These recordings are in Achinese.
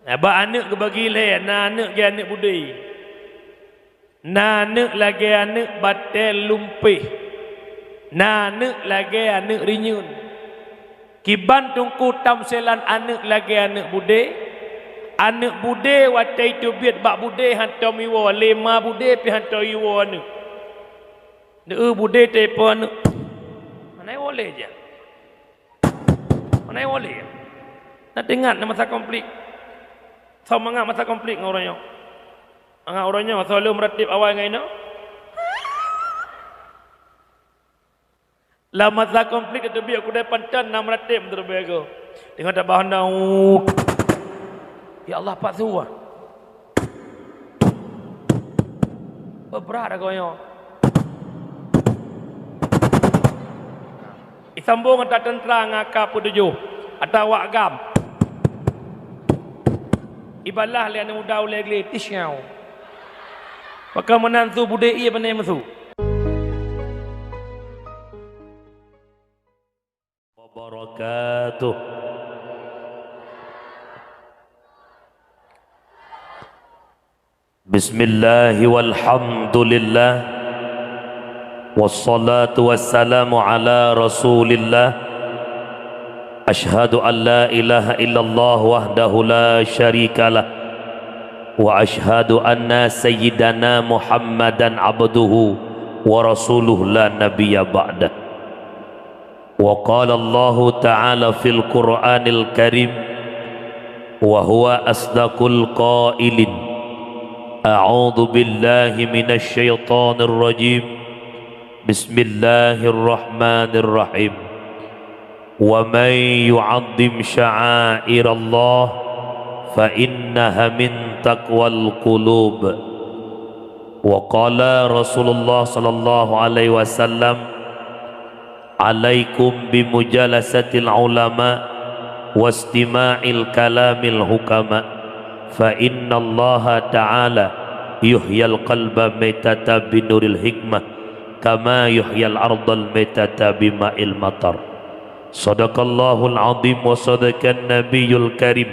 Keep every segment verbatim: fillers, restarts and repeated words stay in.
Bak aneuëk geubagi lhée, na aneuëk lagée aneuëk budé, na aneuëk lagée aneuëk batée lumpéh, na aneuëk lagée aneuëk rinyueng. Kiban teungku tamsilan aneuëk lagée aneuëk budé, aneuëk budé watée teubiet bak budé hántom iwoe, lé ma budé pih hántom iwoe aneuëk. Neu budé teupeu aneuëk. Mana iwoe lé jak? Mana iwoe lé? Na teuingat na masa konflik. Soe mangat masa konflik ngon uroe nyoe? Mangat uroe nyoe soe lheueh meuratéb awai ngon inoe? Lam masa konflik teubiet kudai panton na meuratéb meuteubiet goe. Teungoh tabah honda, ya Allah, pat su ah. Beubrat agoe nyoe. Isambong ata teuntra ngon ka peutujoh, ata wak gam. Ibalah lé aneuëk muda ulée glé, tisyaw. Maka meunan su budé ié beuné meusu. Wabarakatuh. Bismillah walhamdulillah. Wassalatu wassalamu ala Rasulillah. Asyhadu an la ilaha illallah wahdahu la syarikalah. Wa asyhadu anna sayyidana Muhammadan abduhu wa rasuluh la nabiyya ba'dah. Wa qala Allahu ta'ala fil Qur'anil Karim, wa huwa asdaqul qailin, a'udzu billahi minasy syaithanir rajim. Bismillahirrahmanirrahim. Wa man yu'azzim sya'airallah fa innaha min taqwal qulub. Wa qala Rasulullah sallallahu alaihi wasallam, alaikum bimujalasatil ulama wastima'il kalamil hukama, fa innallaha ta'ala yuhyil qalba maitata binuril hikmah, kama yuhyil ardal maitata bima'il matar. Sadaqallahul azim wa sadaqan nabiyul karim.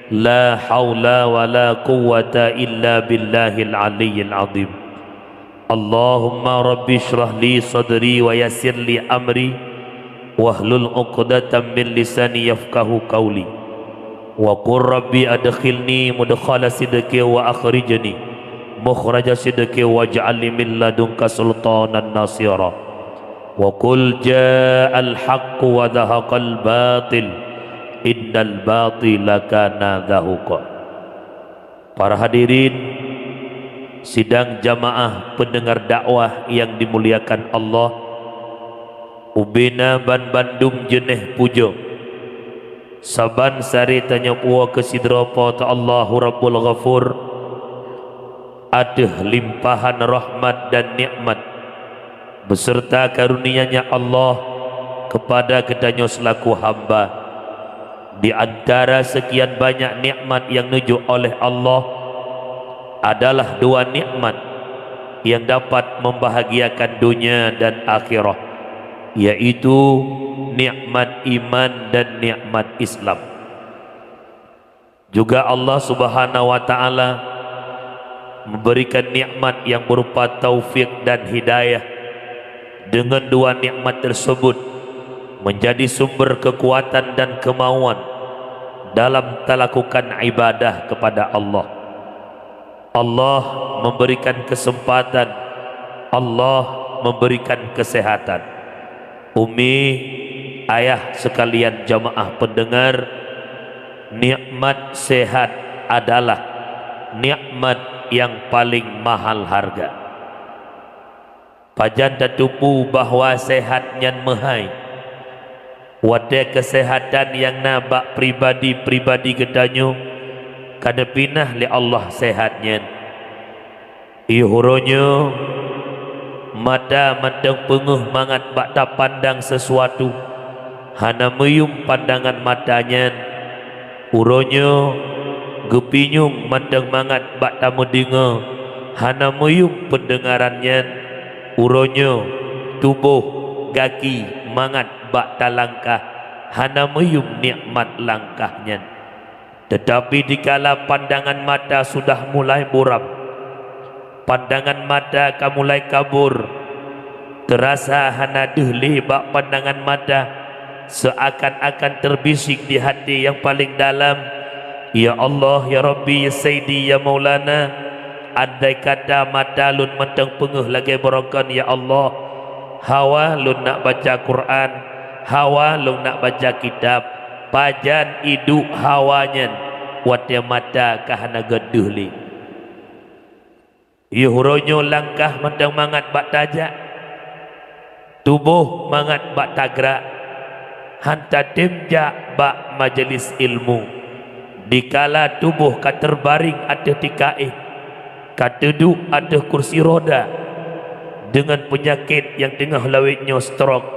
La haula wa la quwwata illa billahil aliyyil azim. Allahumma rabbi shrah li sadri wa yassir li amri, wahlul uqdatam min lisani yafqahu qauli. Wa qur rabbi adkhilni mudkhala sidqi wa akhrijni mukhraja sidqi waj'alni min ladunka sultanan nasira. Wa qul ja'al haqqu wa zahaqal batil, innal batila kana zahuqa. Para hadirin sidang jamaah pendengar dakwah yang dimuliakan Allah, ubena banbandum jeuneh pujoe. Saban sari tanyoe puwoe keu sidroe Po teu Allahu Rabbul Ghafur ateueh limpahan rahmat dan nikmat beserta karunia-Nya Allah kepada geutanyoe selaku hamba. Di antara sekian banyak nikmat yang neujok oleh Allah adalah dua nikmat yang dapat membahagiakan dunia dan akhirat, yaitu nikmat iman dan nikmat Islam. Juga Allah Subhanahu wa Ta'ala memberikan nikmat yang berupa taufik dan hidayah. Dengan dua nikmat tersebut menjadi sumber kekuatan dan kemauan dalam talakukan ibadah kepada Allah. Allah memberikan kesempatan, Allah memberikan kesehatan. Umi, ayah sekalian jamaah pendengar, nikmat sehat adalah nikmat yang paling mahal harga. Pajan tateupeue bahwa sehat nyan meuhai? Watée keuseuhatan nyang na bak pribadi-pribadi geutanyoe ka neupinah lé Allah sehat nyan. Yoh uroe nyoe, mata mantong peungeuh mangat bak tapandang sisuatu, hana meuyum pandangan mata nyan. Uroe nyoe, geupinyueng mantong mangat bak tameudeungoe, hana meuyum peundeungaran nyan. Uroe nyoe, tuboh, gaki, mangat bak talangkah, hana meuyum nikmat langkah nyan. Tetapi dikala pandangan mata sudah mulai buram, pandangan mata ka mulai kabur, terasa hana deuh lé bak pandangan mata, seakan-akan terbisik di hati yang paling dalam, "Ya Allah, ya Rabbi, ya Sayyidi, ya Maulana, andai kata mata lôn mantong peungeuh lagée baroekon, ya Allah, hawa lôn nak baca Quran, hawa lôn nak baca kitab, pajan iduek hawa nyan watée mata ka hana gét deuh lé." Yoh uroe nyoe langkah mantong mangat bak tajak, tuboh mangat bak tagrak, han tatem jak bak majelis ilmu. Dikala tuboh ka teubareng ateueh tikaéh, ka teuduek ateueh kursi roda, deungon peunyakét nyang teungoh lawét nyoe stroke,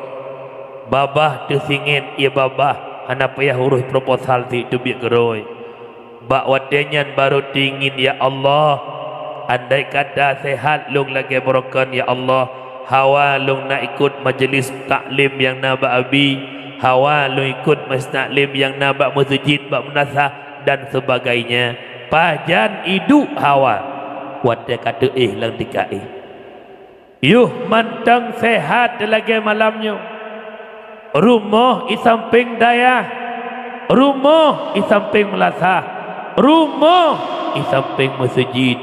babah teusingét, ié babah, hana payah uroh proposal teubiet keudroe. Bak watée nyan barô teungin, "Ya Allah, andai kata seuhat lôn lagée baroekon, ya Allah, hawa lôn nak ikot majelis taklim nyang na bak abi, hawa lôn ikot majelis taklim nyang na bak meuseujid, bak meunasah, dan sebagainya." Pajan iduek hawa watée ka teuéh lam tikaéh. Yoh mantong seuhat lagée malam nyoe. Rumoh i sampéng dayah, rumoh i sampéng meulasah, rumoh i sampéng meuseujid.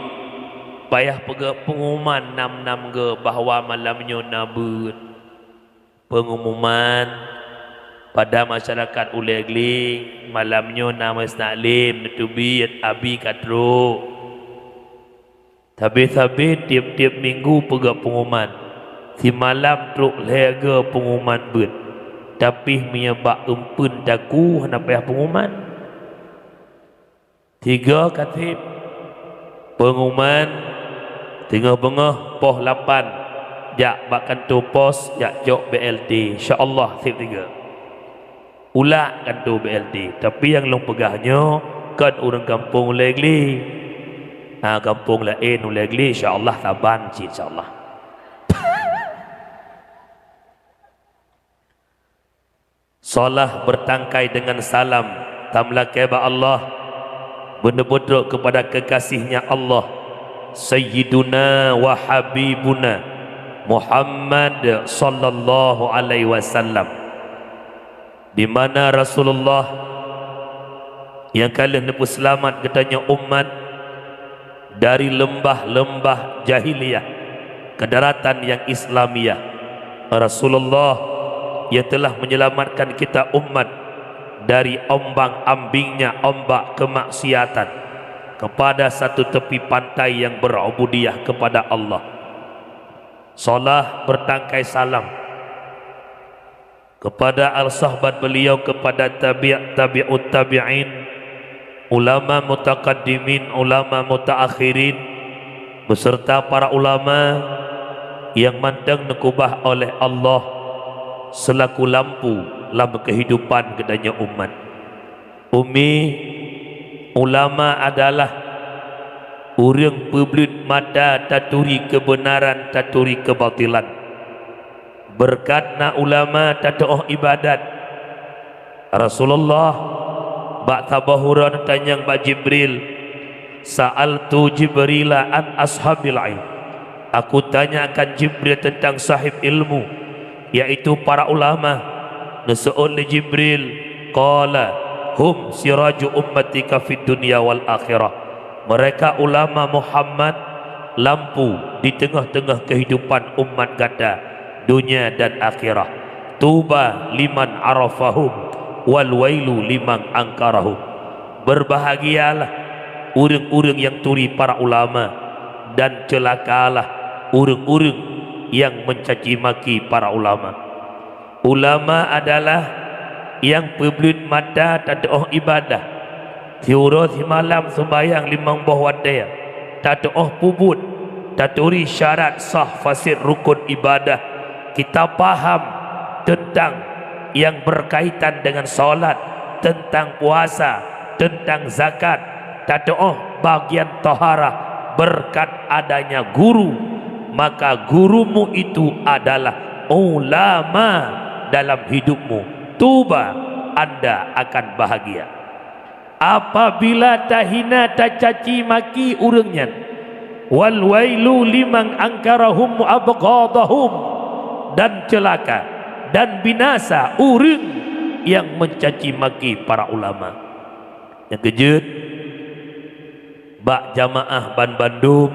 Payah peugah peungumuman nam-nam geuh bahwa malam nyoe na beuet. Peungumuman pada masyarakat Ulée Gli, malam nyoe na majelis taklim neuteubiet, abi ka trok. Sabe-sabe tieb-tieb minggu peugah peungumuman, simalam trok lhée geuh peungumuman beuet, tapi meunyoe bak eumpeuen taku hana payah peungumuman. Tiga ka seb. Peungumuman teungoh beungoh poh lapan, jak bak kantô pos, jak cok B L T, insya Allah seb tiga. Ulak kantô B L T, tapi nyang lôn peugah nyoe kon ureuëng gampông Ulée Gli. Ha, gampông laén Ulée Gli, insya Allah saban cit, insya Allah. Salat bertangkai dengan salam, tameulakée bak Allah, beuneubutrok kepada kekasihnya Allah, Sayyiduna wa Habibuna Muhammad sallallahu alaihi wasallam. Di mana Rasulullah nyang ka lheueh neupeuseulamat geutanyoe umat dari leumbah-leumbah jahiliyah ke daratan nyang Islamiyah. Rasulullah nyang telah menyelamatkan kita umat dari ombang-ambingnya ombak kemaksiatan kepada satu tepi pantai yang berubudiyah kepada Allah. Salat bertangkai salam kepada al-sahabat beliau, kepada tabi', tabi'ut tabi'in, ulama mutaqaddimin, ulama mutaakhirin, beserta para ulama nyang mantong neukeubah oleh Allah selaku lampu lam kehidupan geutanyoe umat. Umi, ulama adalah ureuëng peubleuet mata taturi keubeunaran, taturi keubatilan. Beureukat na ulama tateuoh iébadat. Rasulullah bak saboh uroe neutanyong bak Jibril, "Sa'altu Jibrila an ashabil ilm." Aku tanyakan Jibril tentang sahib ilmu, yaitu para ulama. Neuseuôt lé Jibril, qala, "Hum siraju ummatika fid dunya wal akhirah." Mereka ulama Muhammad, lampu di teungoh-teungoh kehidupan umat gata, dunia dan akhirat. Tuba liman arafahum, wal wailu liman angkarahum. Berbahagialah ureuëng-ureuëng nyang turi para ulama, dan ceulakalah ureuëng-ureuëng nyang mencaci maki para ulama. Ulama adalah nyang peubleuet mata tateuoh iébadat, siuroe simalam seumbahyang limong boh watée, tateuoh peubuet, taturi syarat sah fasid rukun iébadat. Kita paham tentang nyang berkaitan dengan salat, tentang puasa, tentang zakat, tateuoh bagian taharah berkat adanya guru, maka gurumu itu adalah ulama dalam hidupmu. Tuba, anda akan bahagia. Apabila tahina, tacaci maki ureuëng nyan, wal wailu liman angkarahum wa abghadahum, dan celaka dan binasa ureuëng yang mencaci maki para ulama. Nyang keujeuet, bak jamaah banbandum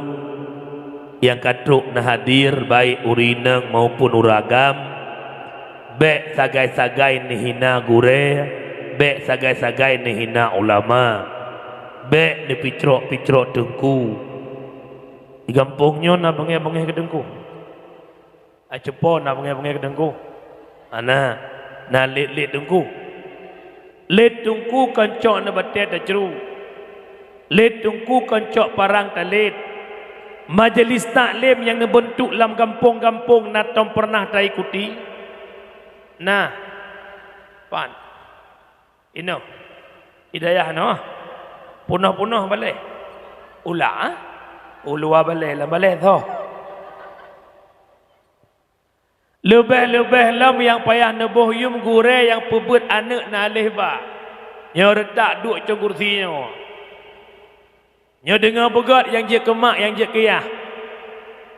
nyang ka trok na hadir, baik ureuëng inong maupun ureuëng agam, bék sagai-sagai neuhina gurée, bék sagai-sagai neuhina ulama, bék neupicrok-picrok teungku. Di gampông nyoe na beungéh-beungéh keu teungku. Acupo na beungéh-beungéh keu teungku. Ana, na lét-lét teungku. Lét teungku kon cok na batée tacru. Lét teungku kon cok parang talét. Majelis taklim nyang neubeuntuk lam gampông-gampông na tom peureunah taikuti? Na. Pan. Inoe. Hidayah noh. Punoh-punoh balée. Ula, ah? Uluwa balée, lam balée tho. Leubeh-leubeh lom nyang payah neuboh yum gurée nyang peubeuet aneuëk na lheueh ba. Nyoe reutak duek cong kursi nyoe. Nyoe deungoe beugét nyang jeuet keu mak, nyang jeuet keu yah.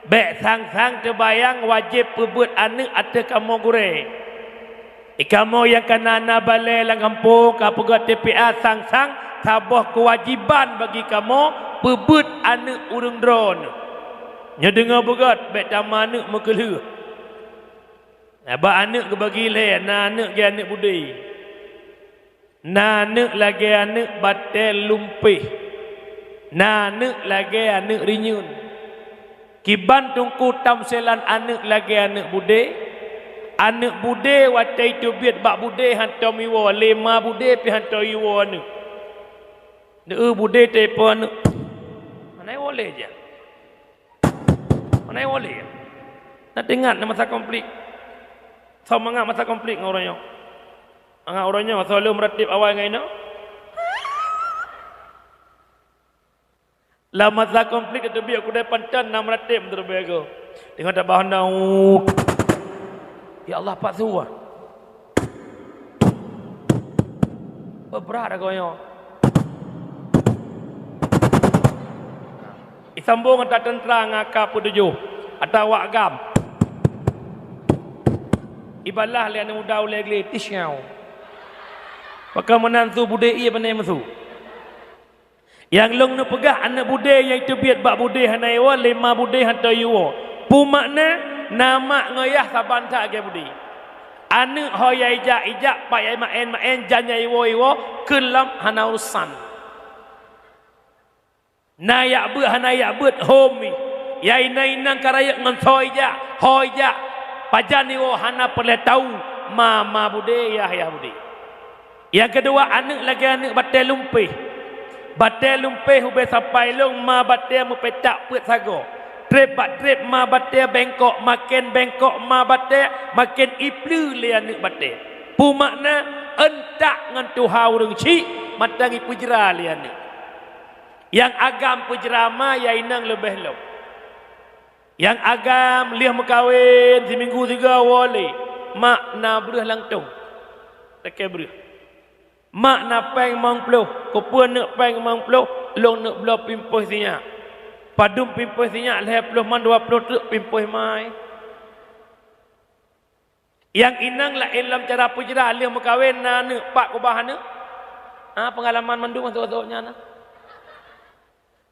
Bék sang-sang teubayang wajéb peubeuet aneuëk ateueh kamoe gurée. Di kamoe nyang ka na-na balée lam gampông ka peugét T P A sang-sang saboh keuwajéban bagi kamoe peubeuet aneuëk ureuëng droeneueh. Nyoe deungoe beugét, bék tameuaneuëk meukeulheueh. Bak aneuëk geubagi lhée, na aneuëk lagée aneuëk budé. Na aneuëk lagée aneuëk batée lumpéh. Na aneuëk lagée aneuëk rinyun. Kiban teungku tamsilan aneuëk lagée aneuëk budé? Aneuëk budé watée jiteubiet bak budé hántom iwoe, lé ma budé pih hántom iwoe aneuëk. Neu budé teupeu aneuëk. Mana iwoe lé jak? Mana iwoe lé? Na teuingat na masa konflik. Soe mangat masa konflik ngon uroe nyoe? Mangat uroe nyoe soe lheueh meuratéb awai ngon inoe? Lam masa konflik teubiet kudai panton na meuratéb meuteubiet go. Teungoh tabah honda, ya Allah, pat su ah. Beubrat agoe nyoe. Isambong ata teuntra ngon ka peutujoh, ata wak gam. Ibalah lé aneuëk muda ulée glé, tisyau. Maka meunan su budé ié beuné meusu. Nyang lôn neupeugah aneuëk budé nyang teubiet bak budé hana iwoe, lé ma budé hántom iwoe. Peue makna? Na mak ngon yah saban that lagée budé. Aneuëk ho yai jak ijak, pat yai maén maén, jan yai iwoe iwoe, keu lom hana urusan. Na jak beuet hana jak beuet, hom mi. Yai na inong ka rayeuk ngon soe ijak, ho ijak, pajan iwoe hana peureulée tahu, ma ma budé, yah yah budé. Nyang keudua, aneuëk lagée aneuëk batée lumpéh. Batée lumpéh ubé sapai lôn ma batée meupetak peuet sagoe. Treb bak treb ma batée bengkok, maken bengkok ma batée, maken ipleue lé aneuëk batée. Peue makna? Euntak ngon tuha ureuëng chik, mantong ipeujra lé aneuëk. Nyang agam peujra ma, yai inong leubeh lom. Nyang agam lheueh meukawen, siminggu sigoe woe lé, mak na breueh lam tong. Lakée breueh. Mak na péng limong ploh, keupeue neuk péng limong ploh, lôn neuk bloe pimpôh sinyak. Padum pimpôh sinyak, lhée ploh man dua ploh treuk pimpôh mai. Nyang inong laén lom cara peujra, lheueh meukawen na aneuëk, pat kubah aneuëk. Ha, peungalaman mandum sôk-sôk nyan na.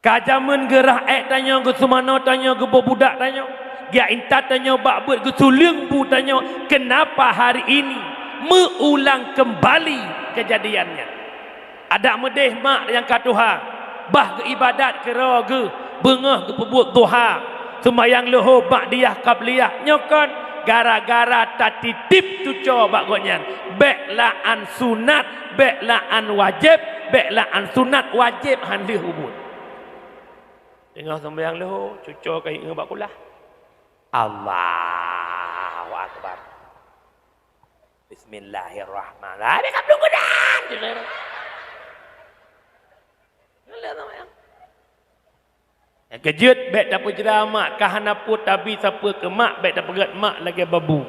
Ka jamén geurhah ék tanyoe, geuseumanoe tanyoe, geuboh budak tanyoe, geujak intat tanyoe bak beuet, geusuleueng bu tanyoe, keunapa hari ini meuulang keumbali keujadian nyan? Adak meudeh mak nyang ka tuha, bah geuibadat keudroe geuh, beungoh geupeubuet duha, seumayang leuhô ba'diyah qabliyah, nyoe kon gara-gara tatitip cucoe bak gobnyan. Bék la'an sunat, bék la'an wajéb, bék la'an sunat, wajéb han lheueh peubuet. Teungoh seumayang leuhô, cucoe ka ingat bak kulah. Allahu Akbar. Bismillahirrahmanirrahim. Habis ka plueng geudan. Nyang keujeuet, bék tapeujra mak, ka hana peue tabi sapeue keu mak, bék tapeugét mak lagée babu.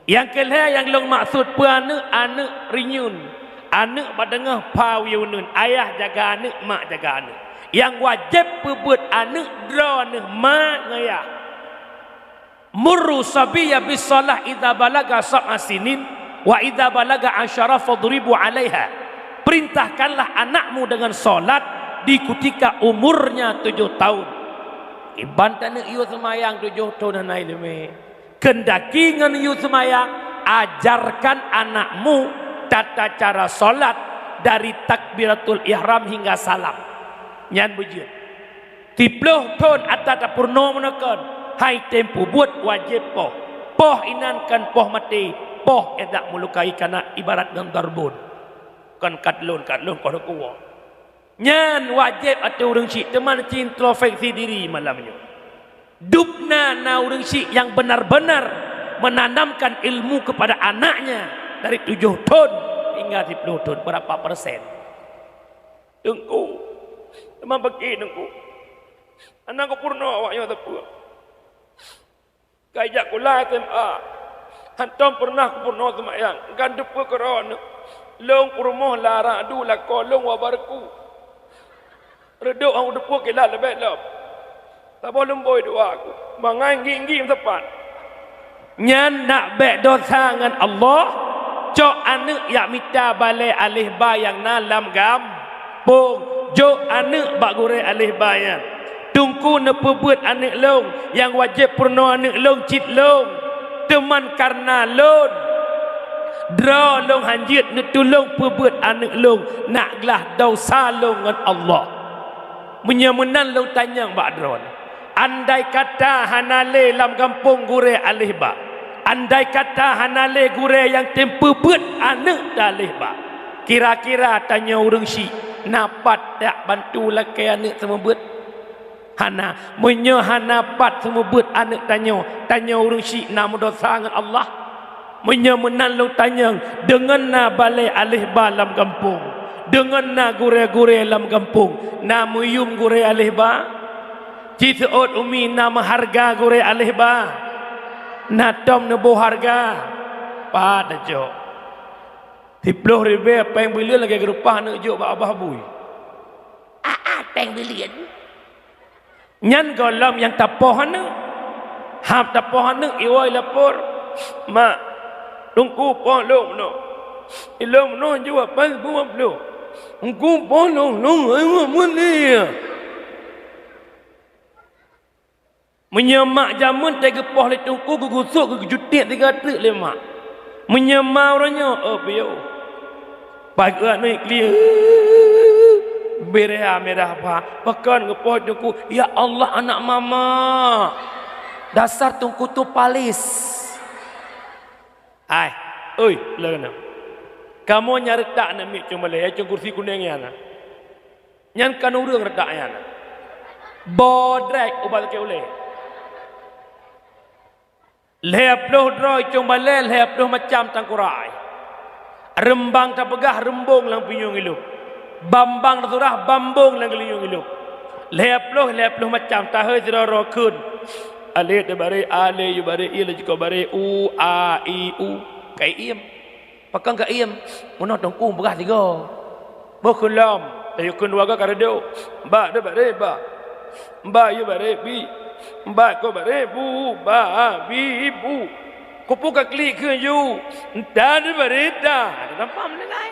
Nyang keulhée nyang lôn maksud peue aneuëk, aneuëk rinyun. Aneuk bak deungoh pha uneun, ayah jaga aneuk, mak jaga aneuk. Nyang wajéb peubeuet aneuk droeneuh ma ngon yah. "Muru sabiyya bis shalah idza balaga sab'a sinin, wa idza balaga asyara fadribu 'alaiha." Perintahkanlah anakmu dengan salat di kutika umurnya tujuh tahun. Iban taneuk yue seumayang tujoh thon hana ileumé. Keundaki ngon yue seumayang, ajarkan anakmu tata cara salat dari takbiratul ihram hingga salam. Nyan beujeuet. Siploh thon ata tapeurunoe meunoe kon, hai tem peubuet wajéb poh. Poh inan kon poh maté, poh edak meulukai kana ibarat ngon darbon. Kon kat lôn, kat lôn, kon kuwoe. Nyan wajéb ateueh ureuëng syiek, teuma introspeksi diri malam nyoe. Dubna na ureuëng syiek nyang benar-benar menanamkan ilmu kepada anaknya dari tujoh thon hingga siploh thon, berapa persen? Teungku, teuma bagi Teungku. Hana kupeurunoe awak nyoe sapeue. Ka ijak kula S M A, hantom peureunah kupeurunoe seumayang. Gan teupeu keudroe lôn peurumoh lara adu lakoe lôn wa barku. Reudok hana teupeu kilat leubeh lom. Saboh lumboi dua ku, mangai gigi meusapat. Nyan nak bék dosa ngon Allah, cok aneuk yak mita balée aleh ba nyang na lam gampông, jok aneuk bak gurée aleh ba nyan. Teungku neupeubeuet aneuk lôn, nyang wajéb peurunoe aneuk lôn cit lôn. Teuman kareuna lôn, droe lôn hanjeuet neutulông peubeuet aneuk lôn, nak glaih dosa lôn ngon Allah. Meunyoe meunan lôn tanyong bak droeneuh, andai kata hana lé lam gampông gurée aleh ba, andai kata hana lé gurée nyang tem peubeuet aneuk teu aleh ba, kira-kira tanyoe ureuëng syiek na pat jak bantu lakée aneuk seumeubeuet? Hana. Meunyoe hana pat seumeubeuet aneuk tanyoe, tanyoe ureuëng syiek na meudosa ngon Allah. Meunyoe meunan lôn tanyong, deungon na balée aleh ba lam gampông, deungon na gurée-gurée lam gampông, na meuyuem gurée aleh ba? Ci seuôt umi na meuhareuga gurée aleh ba? Na tom neuboh hareuga? Pat tacok? Siploh ribée péng buleuen lagée geureupah aneuk jok bak babah bui. Aa, péng buleuen. Nyan gohlom nyang tapoh aneuk. Hab tapoh aneuk iwoe lapor, "Mak, Teungku poh lôn meunoe. Ilôn meunoe jeuet paih dua ploh. Teungku poh lôn, lôn hai mulia." Meunyoe mak jameun teuh geupoh lé Teungku geugusok geujutiek tiga treuk lé mak. Meunyoe ma uroe nyoe, oh piôh. Paih geuh aneuk kli, beureha mirah pha. Pakon geupoh Teungku, "Ya Allah, anak mama. Dasar Teungku tu palis." Ai, oi, leueh na. Kamoe nyang reutak namiet cong balée, cong kursi kunéng nyan na. Nyan kan ureuëng reutak nyan na. Bodrek ubat sakét ulée. Lhée ploh droe cong balée, lhée ploh macam tangkurai. Reumbang tapeugah reumbong lam pinyueng ilop. Bambang tasurah bambong lam geulinyueng ilop. Lhée ploh, lhée ploh macam tahôi sidroe-droe kheun. Alé teubaré, alé yue baré, ie laju jikoe baré, u, a, i, u. Ka iem. Pakon ka iem? Meunoe Teungku peugah tiga. Boh kheun lom, tayue kheun dua goe ka reudok. Ba teubaré, ba. Ba yue baré, bi. Ba koe baré, bu, ba, bi, bu. Kupu ka klik kheun yue. Nta teubaré, ta. Ada tampak mendengai.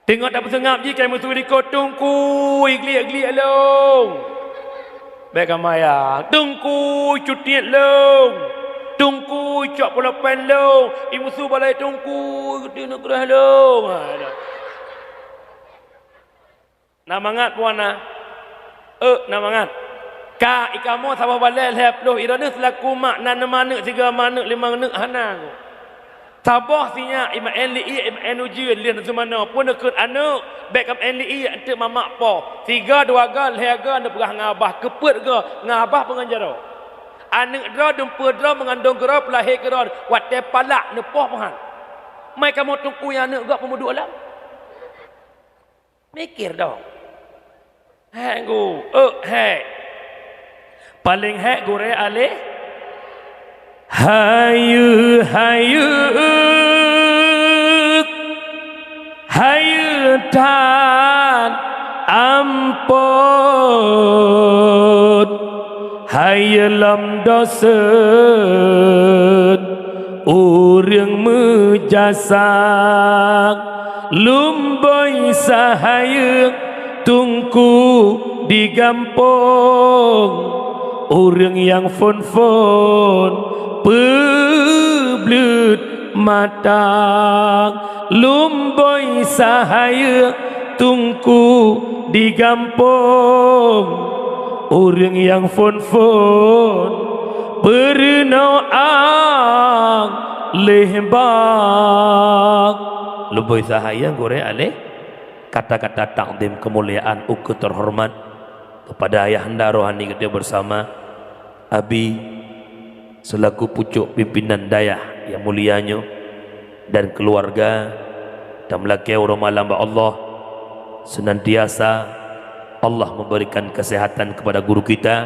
Teungoh tapeuseungab jih, kai meusu likot, "Teungku, igliek-gliek lôn." Bék ka maya, "Teungku, cutiet lôn." "Teungku, cok pulpen lôn." Imeusu balai, "Teungku, geuti neugreh lôn." Ha, dah. Na mangat puana? Euk, na mangat. Ka ikamoe saboh balée lhée ploh, droeneuh seulaku mak na neumaneuk sigoe maneuk limong neuk hana ku. Saboh sinyak imaén li ié, imaén ujeuen lheueh neusumanoe, peue neukheun aneuk, bék kamaén li ié, eunteuk mamak poh. Sigoe dua goe lhée goe neupeugah ngon abah, keupeuet goe ngon abah peungon jaroe. Aneuk droe dumpeue droe meungandong keudroe peulahé keudroe watée palak neupoh peuhan. Mai kamoe teungku nyang aneuk gob peumeuduek lom. Mikir dong. Hék gu, euk hék. Paleng hék gurée aleh. Hayeue, hayeue. Hayeue that ampôt, hayeue lom doseut ureuëng meujasa. Lumboi sahayeue teungku di gampông, ureuëng nyang phon-phon peubleuet mata. Lumboi sahayeue teungku di gampông, ureuëng nyang phon-phon peurunoe ang leh bak. Lumboi sahayeue gurée aleh kata-kata takzim keumuliaan ukeue teuhoreumat keupada ayahanda rohani geutanyoe beusama, Abi, seulaku pucôk pimpinan dayah nyang mulia nyoe dan keuluwarga, tameulakée uroe malam bak Allah, seunantiasa Allah memberikan kesehatan kepada guru kita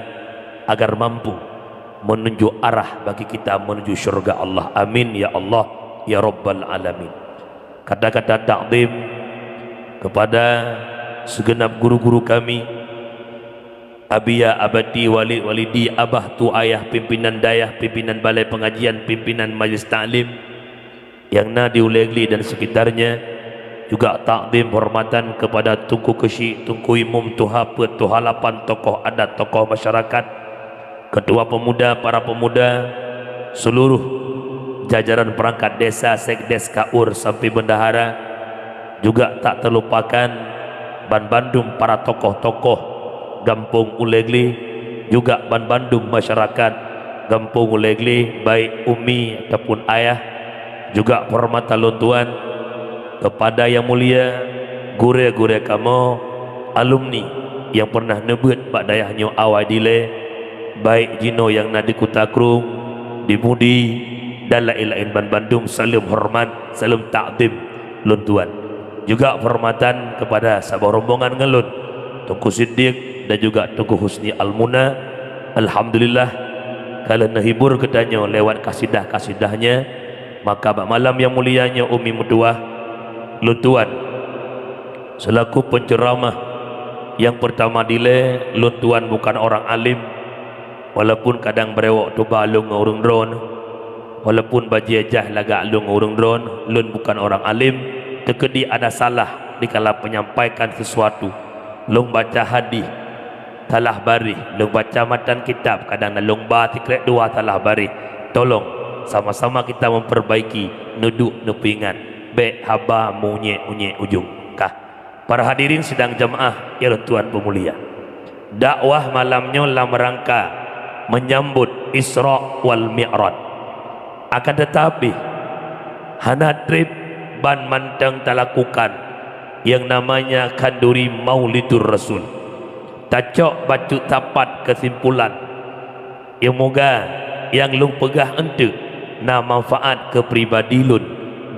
agar mampu menunjuk arah bagi kita menuju syurga Allah. Amin ya Allah ya Rabbal Alamin. Kata-kata takzim kepada segenap guru-guru kami, Abiya, Abati, Walid, Walidi, Abah, Tu Ayah, pimpinan dayah, pimpinan balai pengajian, pimpinan majlis taklim nyang na di Ulee Gli dan sekitarnya, juga takzim hormatan kepada Teungku Keuchik, Teungku Imum, Tuha Peuet, Tuha Lapan, tokoh adat, tokoh masyarakat, ketua pemuda, para pemuda, seluruh jajaran perangkat desa, sekdes, kaur, sampai bendahara, juga tak terlupakan banbandum para tokoh-tokoh gampông Ulee Gli, juga banbandum masyarakat gampông Ulee Gli, baik umi ataupun ayah, juga penghormatan lôn tuan kepada yang mulia gurée-gurée kamoe, alumni nyang pernah neubeuet bak dayah nyoe awai dilée, baik jinoe nyang na di Kuta Krueng, di Mudi, dan laén-laén banbandum, saleuem horeumat, saleuem takzim lôn tuan. Juga penghormatan kepada saboh rombongan ngon lôn, Teungku Siddiq dan juga Teungku Husni Almuna. Alhamdulillah, ka lheueh neuhibur geutanyoe lewat kasidah-kasidah nyan, maka bak malam nyang mulia nyoe, Umi meutuwah, lôn tuan, seulaku penceramah nyang peurtama dilée, lôn tuan bukan orang alim, walaupun kadang beurewok tuba lôn ngon ureuëng droeneuh, walaupun bajée jaih lagak lôn ngon ureuëng droeneuh, lôn bukan orang alim, teukeudi ada salah dikala penyampaikan sesuatu. Lôn baca hadih salah baréh, lôn baca matan kitab kadang na lôn ba sikrek dua salah baréh. Tolong sama-sama kita memperbaiki, neuduek neupeuingat, bék haba meuunyék-unyék ujong. Kah. Para hadirin sidang jamaah nyang lôn tuan peumulia, dakwah malam nyoe lam rangka menyambut Isra wal Mi'raj. Akan tetapi, hana treb ban mantong talakukan nyang namanya khanduri Maulidur Rasul. Tacok bacut sapat keusimpulan. Nyang moga nyang lôn peugah eunteuk na manfaat keu pribadi lôn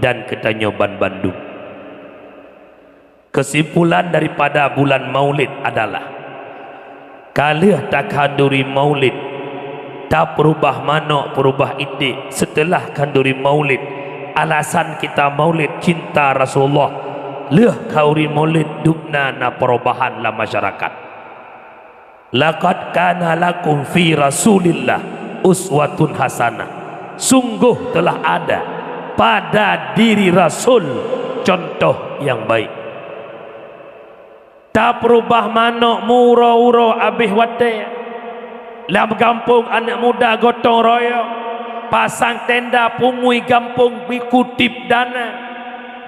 dan keu tanyoe banbandum. Keusimpulan daripada bulan Maulid adalah, ka lheueh takhanduri Maulid, tapeurubah manok peurubah iték. Seuteulah khanduri Maulid, alasan kita Maulid cinta Rasulullah. Lheueh khanduri Maulid dubna na perubahan lam masyarakat. "Laqad kana lakum fi Rasulillah uswatun hasanah." Sungguh telah ada pada diri Rasul contoh yang baik. Tapeurubah manok meuuroe-uroe abéh watée. Lam gampông aneuëk muda gotong royong, pasang tenda pungui gampông bikutip dana.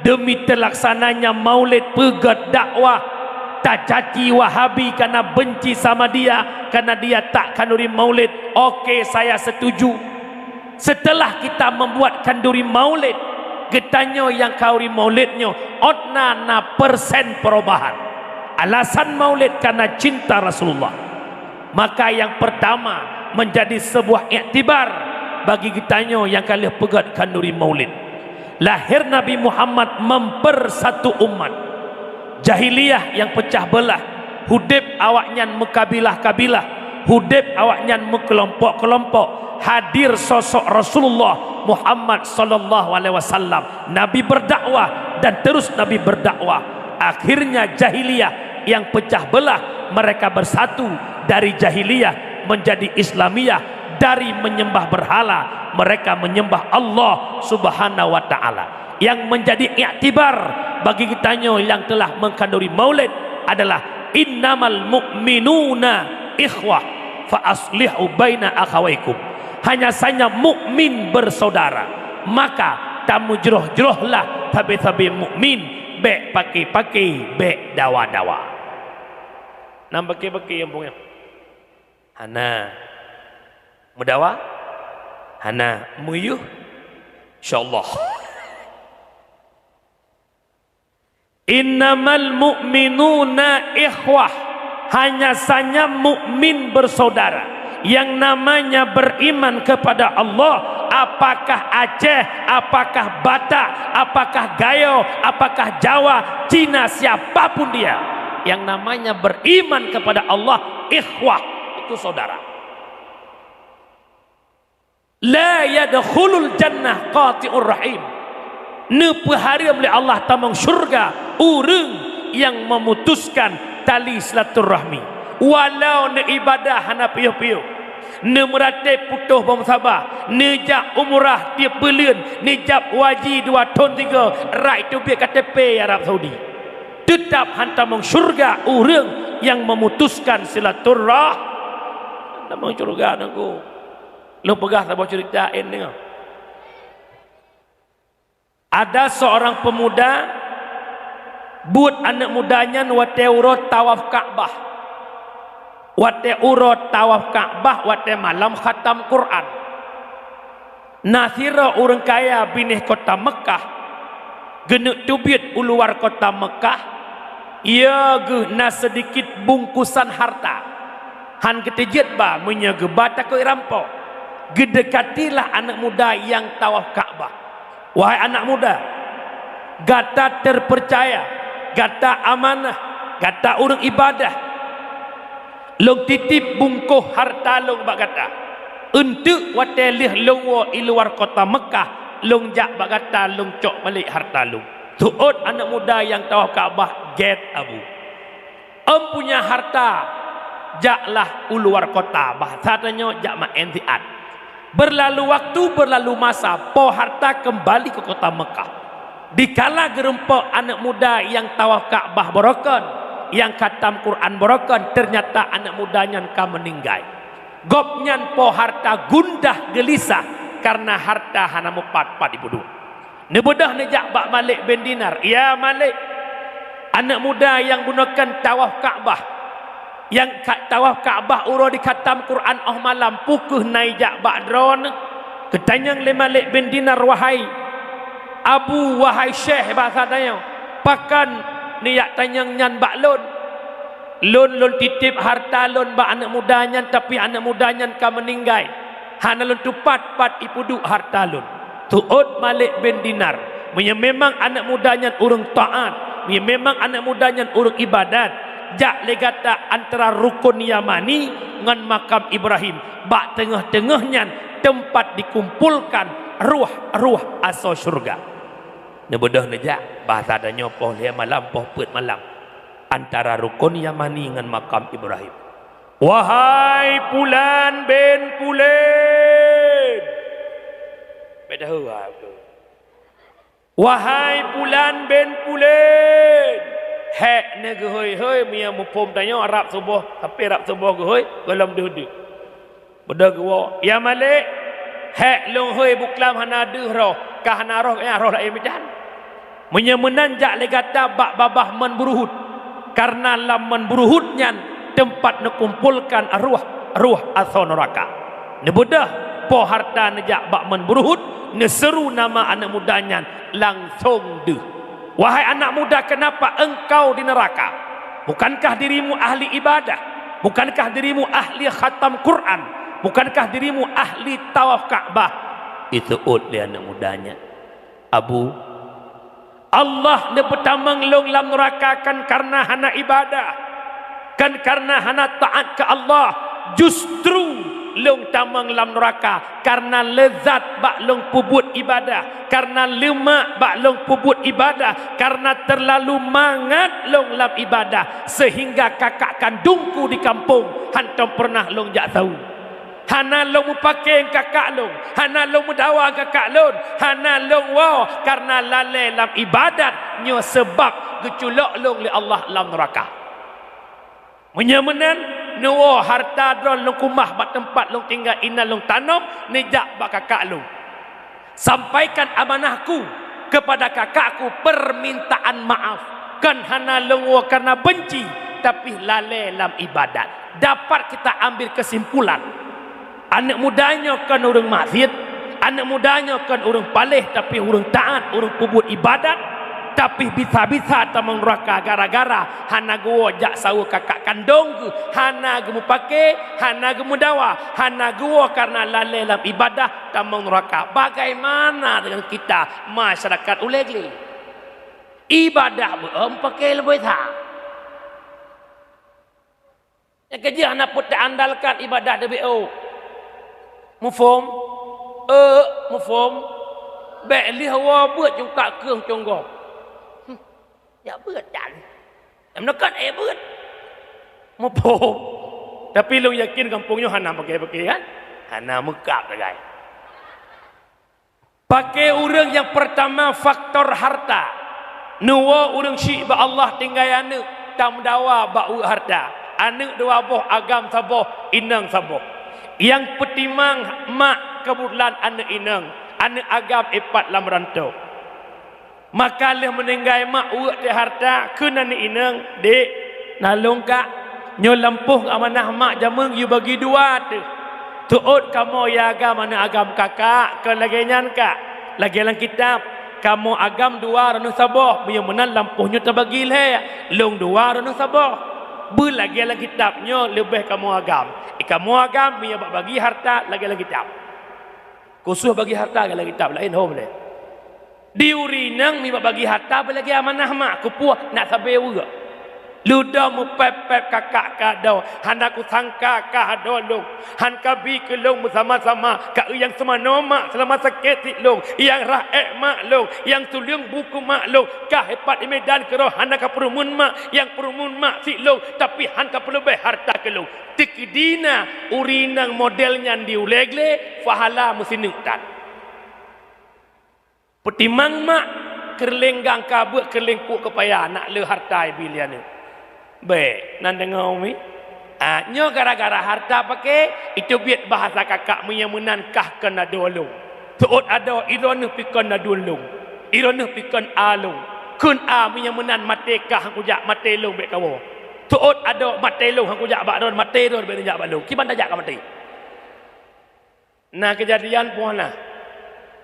Demi teulaksananya Maulid, peugét dakwah, tacaci Wahabi karena benci sama dia, karena dia tak khanduri Maulid. Oke, saya setuju. Setelah kita membuat khanduri Maulid, geutanyoe nyang khanduri Maulid nyoe, ôt na na persen perubahan. Alasan Maulid karena cinta Rasulullah. Maka yang pertama menjadi sebuah iktibar bagi geutanyoe nyang ka lheueh peugét khanduri Maulid. Lahir Nabi Muhammad mempersatu umat. Jahiliyah nyang peucah beulah, udeb awaknyan meukabilah-kabilah, udeb awaknyan meukelompok-kelompok. Hadir sosok Rasulullah Muhammad sallallahu alaihi wasallam. Nabi berdakwah, Dan terus Nabi berdakwah. Akhirnya jahiliyah yang pecah belah, mereka bersatu dari jahiliyah menjadi Islamiyah, dari menyembah berhala mereka menyembah Allah Subhanahu wa Ta'ala. Yang menjadi iktibar bagi kita nyoe yang telah mengkhanduri Maulid adalah innamal mu'minuna ikhwah fa aslihu baina akhawaikum. Hanya saja mukmin bersaudara, maka tamujroh-jrohlah sabe-sabe mukmin, bék paké-paké, bék dawa-dawa. Nam paké-paké nyang pungo. Hana. Meudawa? Hana. Meuyuh? Insyaallah. Innamal mu'minuna ikhwah. Hanya saja mukmin bersaudara. Yang namanya beriman kepada Allah, apakah Aceh, apakah Batak, apakah Gayo, apakah Jawa, Cina, siapapun dia, yang namanya beriman kepada Allah, ikhwah, itu saudara. La yadkhulul jannah qati'ur rahim. Neupeuhareuem lé Allah tamong syurga ureuëng nyang memutuskan tali silaturahmi. Walau neuibadah hana piôh-piôh, neumeuratéb putôh bak musabah, neujak umrah tieb buleuen, neujak haji dua thon tiga, rab teubiet K T P Arab Saudi, teutab hana tamong syurga ureuëng nyang memutuskan silaturah-, hana tamong syurga nangku. Lôn peugah saboh cerita, en deungoe. Ada seorang pemuda buet aneuëk muda nyan watée uroe tawaf Ka'bah. Watée uroe tawaf Ka'bah, watée malam khatam Quran. Na sidroe ureuëng kaya binéh kota Mekkah geuneuk teubiet u luwa kota Mekkah, ie geuh na seudikit bungkusan harta. Hán geuteujeuet ba, meunyoe geuba takot rampok. Geudeukatilah aneuëk muda nyang tawaf Ka'bah. Wahai aneuëk muda, gata teupeucaya, gata amanah, gata ureuëng ibadah. Lôn titip bungkôh harta lôn bak gata. Eunteuk watée lheueh lôn woe i luwa kota Mekkah, lôn jak bak gata, lôn cok balek harta lôn. Teuôt aneuëk muda nyang tawaf Ka'bah gét abu. Em punya harta, jaklah u luwa kota, bahasa tanyoe jak maén siat. Berlalu waktu, berlalu masa, po harta kembali ke kota Mekkah. Dikala geurumpok aneuëk muda nyang tawaf Ka'bah barokon, nyang khatam Quran barokon, ternyata aneuëk muda nyan ka meuninggai. Gobnyan po harta gundah geulisah kareuna harta hana meupat-pat jipeuduek. Neubeudôh neujak bak Malik bin Dinar, "Ya Malik, aneuëk muda nyang bunoe kan tawaf Ka'bah, nyang ka tawaf Ka'bah uroe dikhatam Quran óh malam, peu kheueh na ijak bak droeneuh?" Geutanyong lé Malik bin Dinar, "Wahai Abu, wahai Syekh," bahasa tanyoe, "pakon neujak tanyong nyan bak lôn? Lôn, lôn titip harta lôn bak aneuëk muda nyan, tapi aneuëk muda nyan ka meuninggai. Hana lôn tupat pat jipeuduek harta lôn." Teuôt Malik bin Dinar, "Meunyoe memang aneuëk muda nyan ureuëng taát, meunyoe memang aneuëk muda nyan ureuëng ibadat, jak lé gata antara Rukun Yamani ngon Makam Ibrahim, bak teungoh-teungoh nyan teumpat dikumpolkan ruh-ruh asoe syeuruga." Neubeudôh neujak, bahasa tanyoe poh lhée malam, poh peuet malam, antara Rukun Yamani ngon Makam Ibrahim. "Wahai Pulan bin Pulen!" Bék tahu, ha, beutôi. "Wahai Pulan bin Pulen!" Hék neugeuhôi-hôi, meunyoe muphom tanyoe rab suboh, tapi rab suboh geuhôi, gohlom deuh-deuh. Beudôh geuwoe, "Ya Malik, hék lôn hôi buklam hana deuh roh, ka hana roh, eh, roh laén meujan." Meunyoe meunan jak lé gata bak babah Mon Buruhut, kareuna lam Mon Buruhut nyan teumpat neukumpolkan ruh-ruh asoe neuraka. Neubeudôh po harta neujak bak Mon Buruhut, neuseuru nama aneuëk muda nyan langsong deuh. "Wahai anak muda, kenapa engkau di neraka? Bukankah dirimu ahli ibadah? Bukankah dirimu ahli khatam Quran? Bukankah dirimu ahli tawaf Ka'bah?" Jiteuôt lé aneuëk muda nyan, "Abu, Allah neupeutamong lôn lam neuraka kon kareuna hana ibadah, kon kareuna hana taát keu Allah, justru lôn tamong lam nuraka, kareuna leuzat bak lôn peubuet ibadah, kareuna leumak bak lôn peubuet ibadah, kareuna teurlalu mangat lôn lam ibadah, seuhingga kakak kandongku di kampông hantom peureunah lôn jak saweue. Hana lôn meupaké kakak lôn, hana lôn meudawa kakak lôn, hana lôn woe, kareuna lalée lam ibadat nyoe seubab geuculok lôn lé Allah lam nuraka. Meunyoe meunan, neuwoe harta droe lôn keumah bak teumpat lôn tinggai inan lôn tanom, neujak bak kakak lôn. Sampaikan amanahku kepada kakakku, permintaan maaf. Kon hana lôn woe kareuna benci, tapi lalée lam ibadat. Dapat kita ambil kesimpulan, aneuëk muda nyoe kon ureuëng maksiet, aneuëk muda nyoe kon ureuëng paléh, tapi ureuëng taát, ureuëng peubuet ibadat, tapi bisa-bisa tamong nuraka gara-gara hana geuwoe jak saweue kakak kandong geuh, hana geumeupaké, hana geumeudawa, hana geuwoe kareuna lalée lam ibadah tamong nuraka. Bagaimana dengan kita, masyarakat ulée glé? Ibadah beuem paké leubeh that. Nyang keujeuet hana peuet taandalkan ibadah teubiet. Muphom? Eh, muphom? Bék lheueh woe beuet cungkak keueng cong gob. Hmm, jak beuet dan. Nyang meunoe kan ék beuet. Muphom? Tapi lôn yakin gampông nyoe hana paké-paké kan? Hana meukab sagai. Paké ureuëng nyang peurtama faktor harta. Neuwoe ureuëng syik bak Allah tinggai aneuëk, tameudawa bak uek harta. Aneuëk dua boh, agam saboh, inong saboh. Nyang peutimang mak keubeutulan aneuëk inong, aneuëk agam ipat lam rantô. Maka lheueh meuninggai mak uek teuh harta, kheun aneuëk inong, "Dek, na lôn kak, nyoe lampôh amanah mak jamén yue bagi dua teuh. Teuôt kamoe ya agam aneuëk agam kakak, kon lagée nyan kak. Lagée lam kitab, kamoe agam dua droeneueh saboh, meunyoe meunan lampôh nyoe teubagi lhée, lôn dua droeneueh saboh. Beulagée lam kitab nyoe leubeh kamoe agam. Eh, kamoe agam meunyoe bak bagi harta lagée lam kitab." Khusos bagi harta lagée lam kitab laén hom lé. Di ureuëng inong meunyoe bak bagi harta beulagée amanah mak, keupeue nak sabe uek. Ludoe meupép-pép kakak ka doe, hana kusangka ka adoe lôn. Han kabi keu lôn meusama-sama, ka eu nyang seumanoe mak seulama sakét sit lôn, nyang rhah ék mak lôn, nyang tuleueng bu keu mak lôn, ka hipat i Medan keudroe hana kapeurumeuen mak, nyang peurumeuen mak sit lôn, tapi han kapeuleubeh harta keu lôn. Teukeudi na ureuëng inong model nyan di ulée glé, pahala meusineuk that. Peutimang mak, keureuleng gang ka beuet, keureuleng kuek keupaya, nak le harta ibi lé aneuëk. Bék, nan deungoe umi. Ah, nyoe gara-gara harta paké, iteubiet bahasa kakak meunyoe meunan kah kon adoe lôn. Teuôt adoe, droeneueh pi kon aduen lôn. Droeneueh pi kon a lôn. Kheun a meunyoe meunan maté kah han kujak, maté lôn bék kawoe. Teuôt adoe, maté lôn han kujak bak droe, maté droe bék neujak bak lôn. Kiban tajak ka maté. Na keujadian peue hana?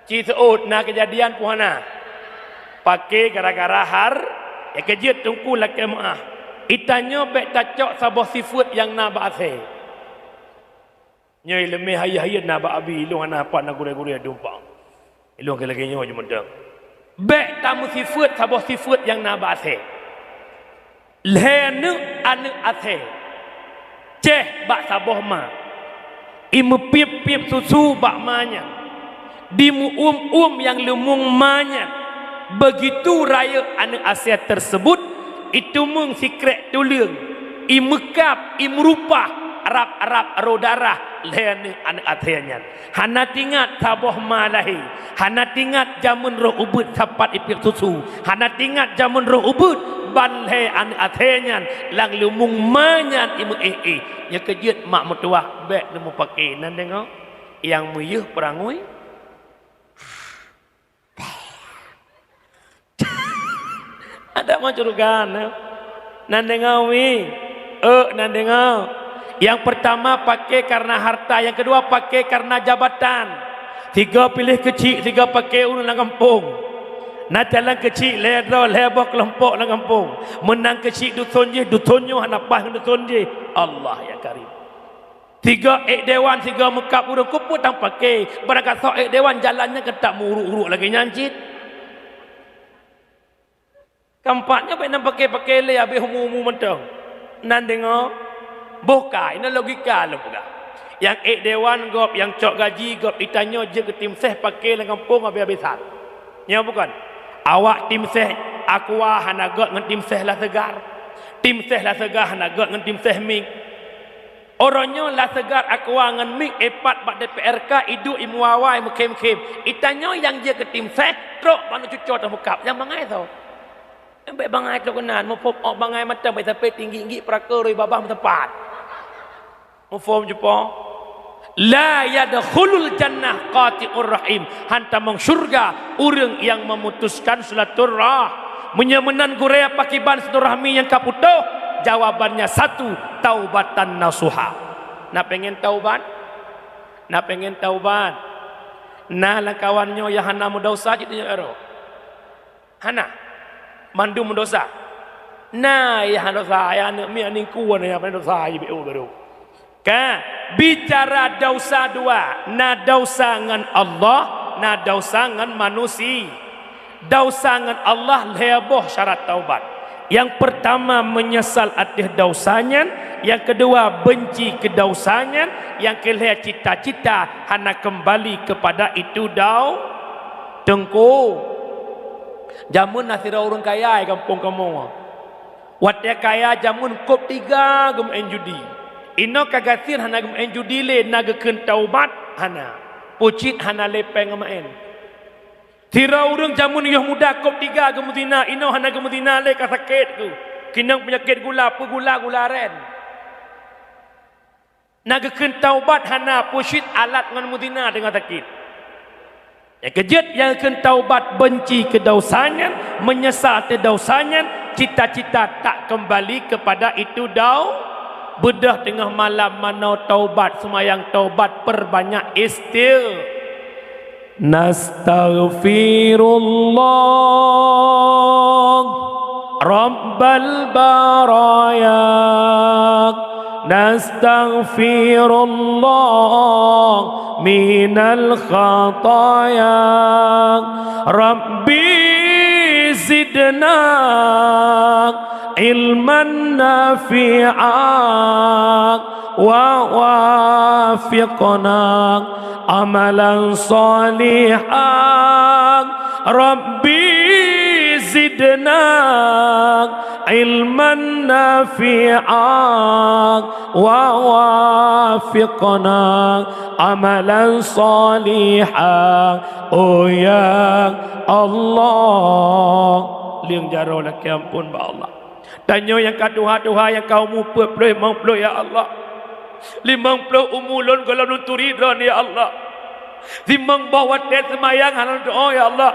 Ci seuôt, na keujadian peue hana? Paké gara-gara har, ya keujeuet teungku lakée meuáh. Itanyoe bék tacok saboh sifeuet nyang na bak asée. Nyoe ileumé hayeu-hayeu na bak abi, ilôn hana pat na gurée-gurée dumpang. Ilôn keu lagée nyoe jeumeudong. Bék tameusifeuet saboh sifeuet nyang na bak asée. Lhée aneuëk, aneuëk asée, céh bak saboh ma, imeupiep-piep susu bak ma nyan, dimeuuem-uem nyang leumong ma nyan. Beugitu rayeuk aneuëk asée teuseubut, iteumeung sikrék tuleueng, imeukab, imeurupah, rab-rab roh darah lhée aneuëk, aneuëk asée nyan. Hana tingat saboh ma lahé, hana tingat jamén roh ubeuet sapat ipiep susu, hana tingat jamén roh ubeuet ban lhée aneuëk asée nyan lam leumong ma nyan imeuéh-éh. Nyoe keujeuet mak meutuwah bék neumeupaké, nan deungoe, nyang meuyeuh peurangui. Ada mau curugan, eh? Nan deungoe, wi. Eh, nan deungoe. Nyang peurtama paké kareuna harta, nyang keudua paké kareuna jabatan. Sigoe piléh keuchik, sigoe paké ureuëng lam gampông. Na calon keuchik lhée droe, lhée boh keulompok lam gampông. Meunang keuchik duson jih, duson nyoe hana paih ngon duson jih. Allah ya Karim. Sigoe ék dewan, sigoe meukab ureuëng, keupeue tan paké. Barangkasoe ék dewan jalan nyan keutak meuuruk-uruk lagée nyan cit. Keumpat nyoe bék nan paké-paké lé abéh umu-umu mantong. Nan deungoe, boh ka, inoe logika lôn peugah. Nyang ék dewan gob, nyang cok gaji gob, geutanyoe jeuet keu tim seh paké lam gampông habéh-habésan. Nyo bukon? Awak tim seh Aqua hana göt ngon tim seh La Segar. Tim seh La Segar hana göt ngon tim seh Mik. Uroe nyoe La Segar, Aqua ngon Mik ipat bak D P R K, iduek imeuawai meukhém-khém. Geutanyoe nyang jeuet keu tim seh, trok bak aneuk cucoe tameukab. Nyang bangai soe? Nyang bèk bangai trok keunan, muphom ôk bangai mantong bèk sampoe tinggi-tinggi peurako rui babah meuteumpat. Muphom cupo? La yadkhulul jannah qati'ur rahim. Han tamong syurga ureuëng nyang memutuskan silaturah. Meunyoe meunan gurèe pakriban silaturahmi nyang ka putôh? Jawabannya satu, taubatan nasuha. Na pengen taubat? Na pengen taubat? Na lam kawan nyoe nyang hana meudesya cit nyoe ero? Hana. Mandum meudesya. Na nyang hana desya, ya aneuk miet ningku na nyang hana desya, ibu baru. Ka, bicara desya dua, na desya ngon Allah, na desya ngon manusia. Desya ngon Allah lhèe boh syarat taubat. Nyang peurtama meunyeusal ateueh desya nyan, nyang keudua beunci keu desya nyan, nyang keulhèe cita-cita hana keumbali keupada itu dau-, Teungku. Jameun na sidroe ureuëng kaya di gampông kamoe. Watèe kaya jameun kôb tiga geumeu'en judi. Inoe ka gasien hana geumeu'en judi lé, na geukheun taubat? Hana. Peucit hana lé péng geumeu'en. Sidroe ureuëng jameun yoh muda kôb tiga geumeuzina, inoe hana geumeuzina lé, ka sakét geuh. Keunong peunyakét gula, peugula, gula aren. Na geukheun taubat? Hana, peucit alat ngon meuzina teungoh sakét. Nyang keujeuet nyang geukheun taubat beunci keu desya nyan, meunyeusal ateueh desya nyan, cita-cita tak keumbali keupada itu dau-, beudôh teungoh malam manoe taubat, seumayang taubat, peurbanyak isti-, Nastaghfirullah Rabbal baraya. Nastaghfirullah minal khataya. Rabbi zidna ilman nafi'a wa wafiqna amalan salihan. Rabbi zidna ilman nafi'a wa wafiqna amalan salihan. Oh ya Allah. Lieng jaroe lakèe amphon bak Allah. Tanyoe nyang ka tuha-tuha, nyang ka umu peuet ploh, limong ploh, ya Allah. Limong ploh umu lôn gohlom lôn turi Droeneuh, ya Allah. Limong boh watèe seumayang hana lôn tu'oh, ya Allah.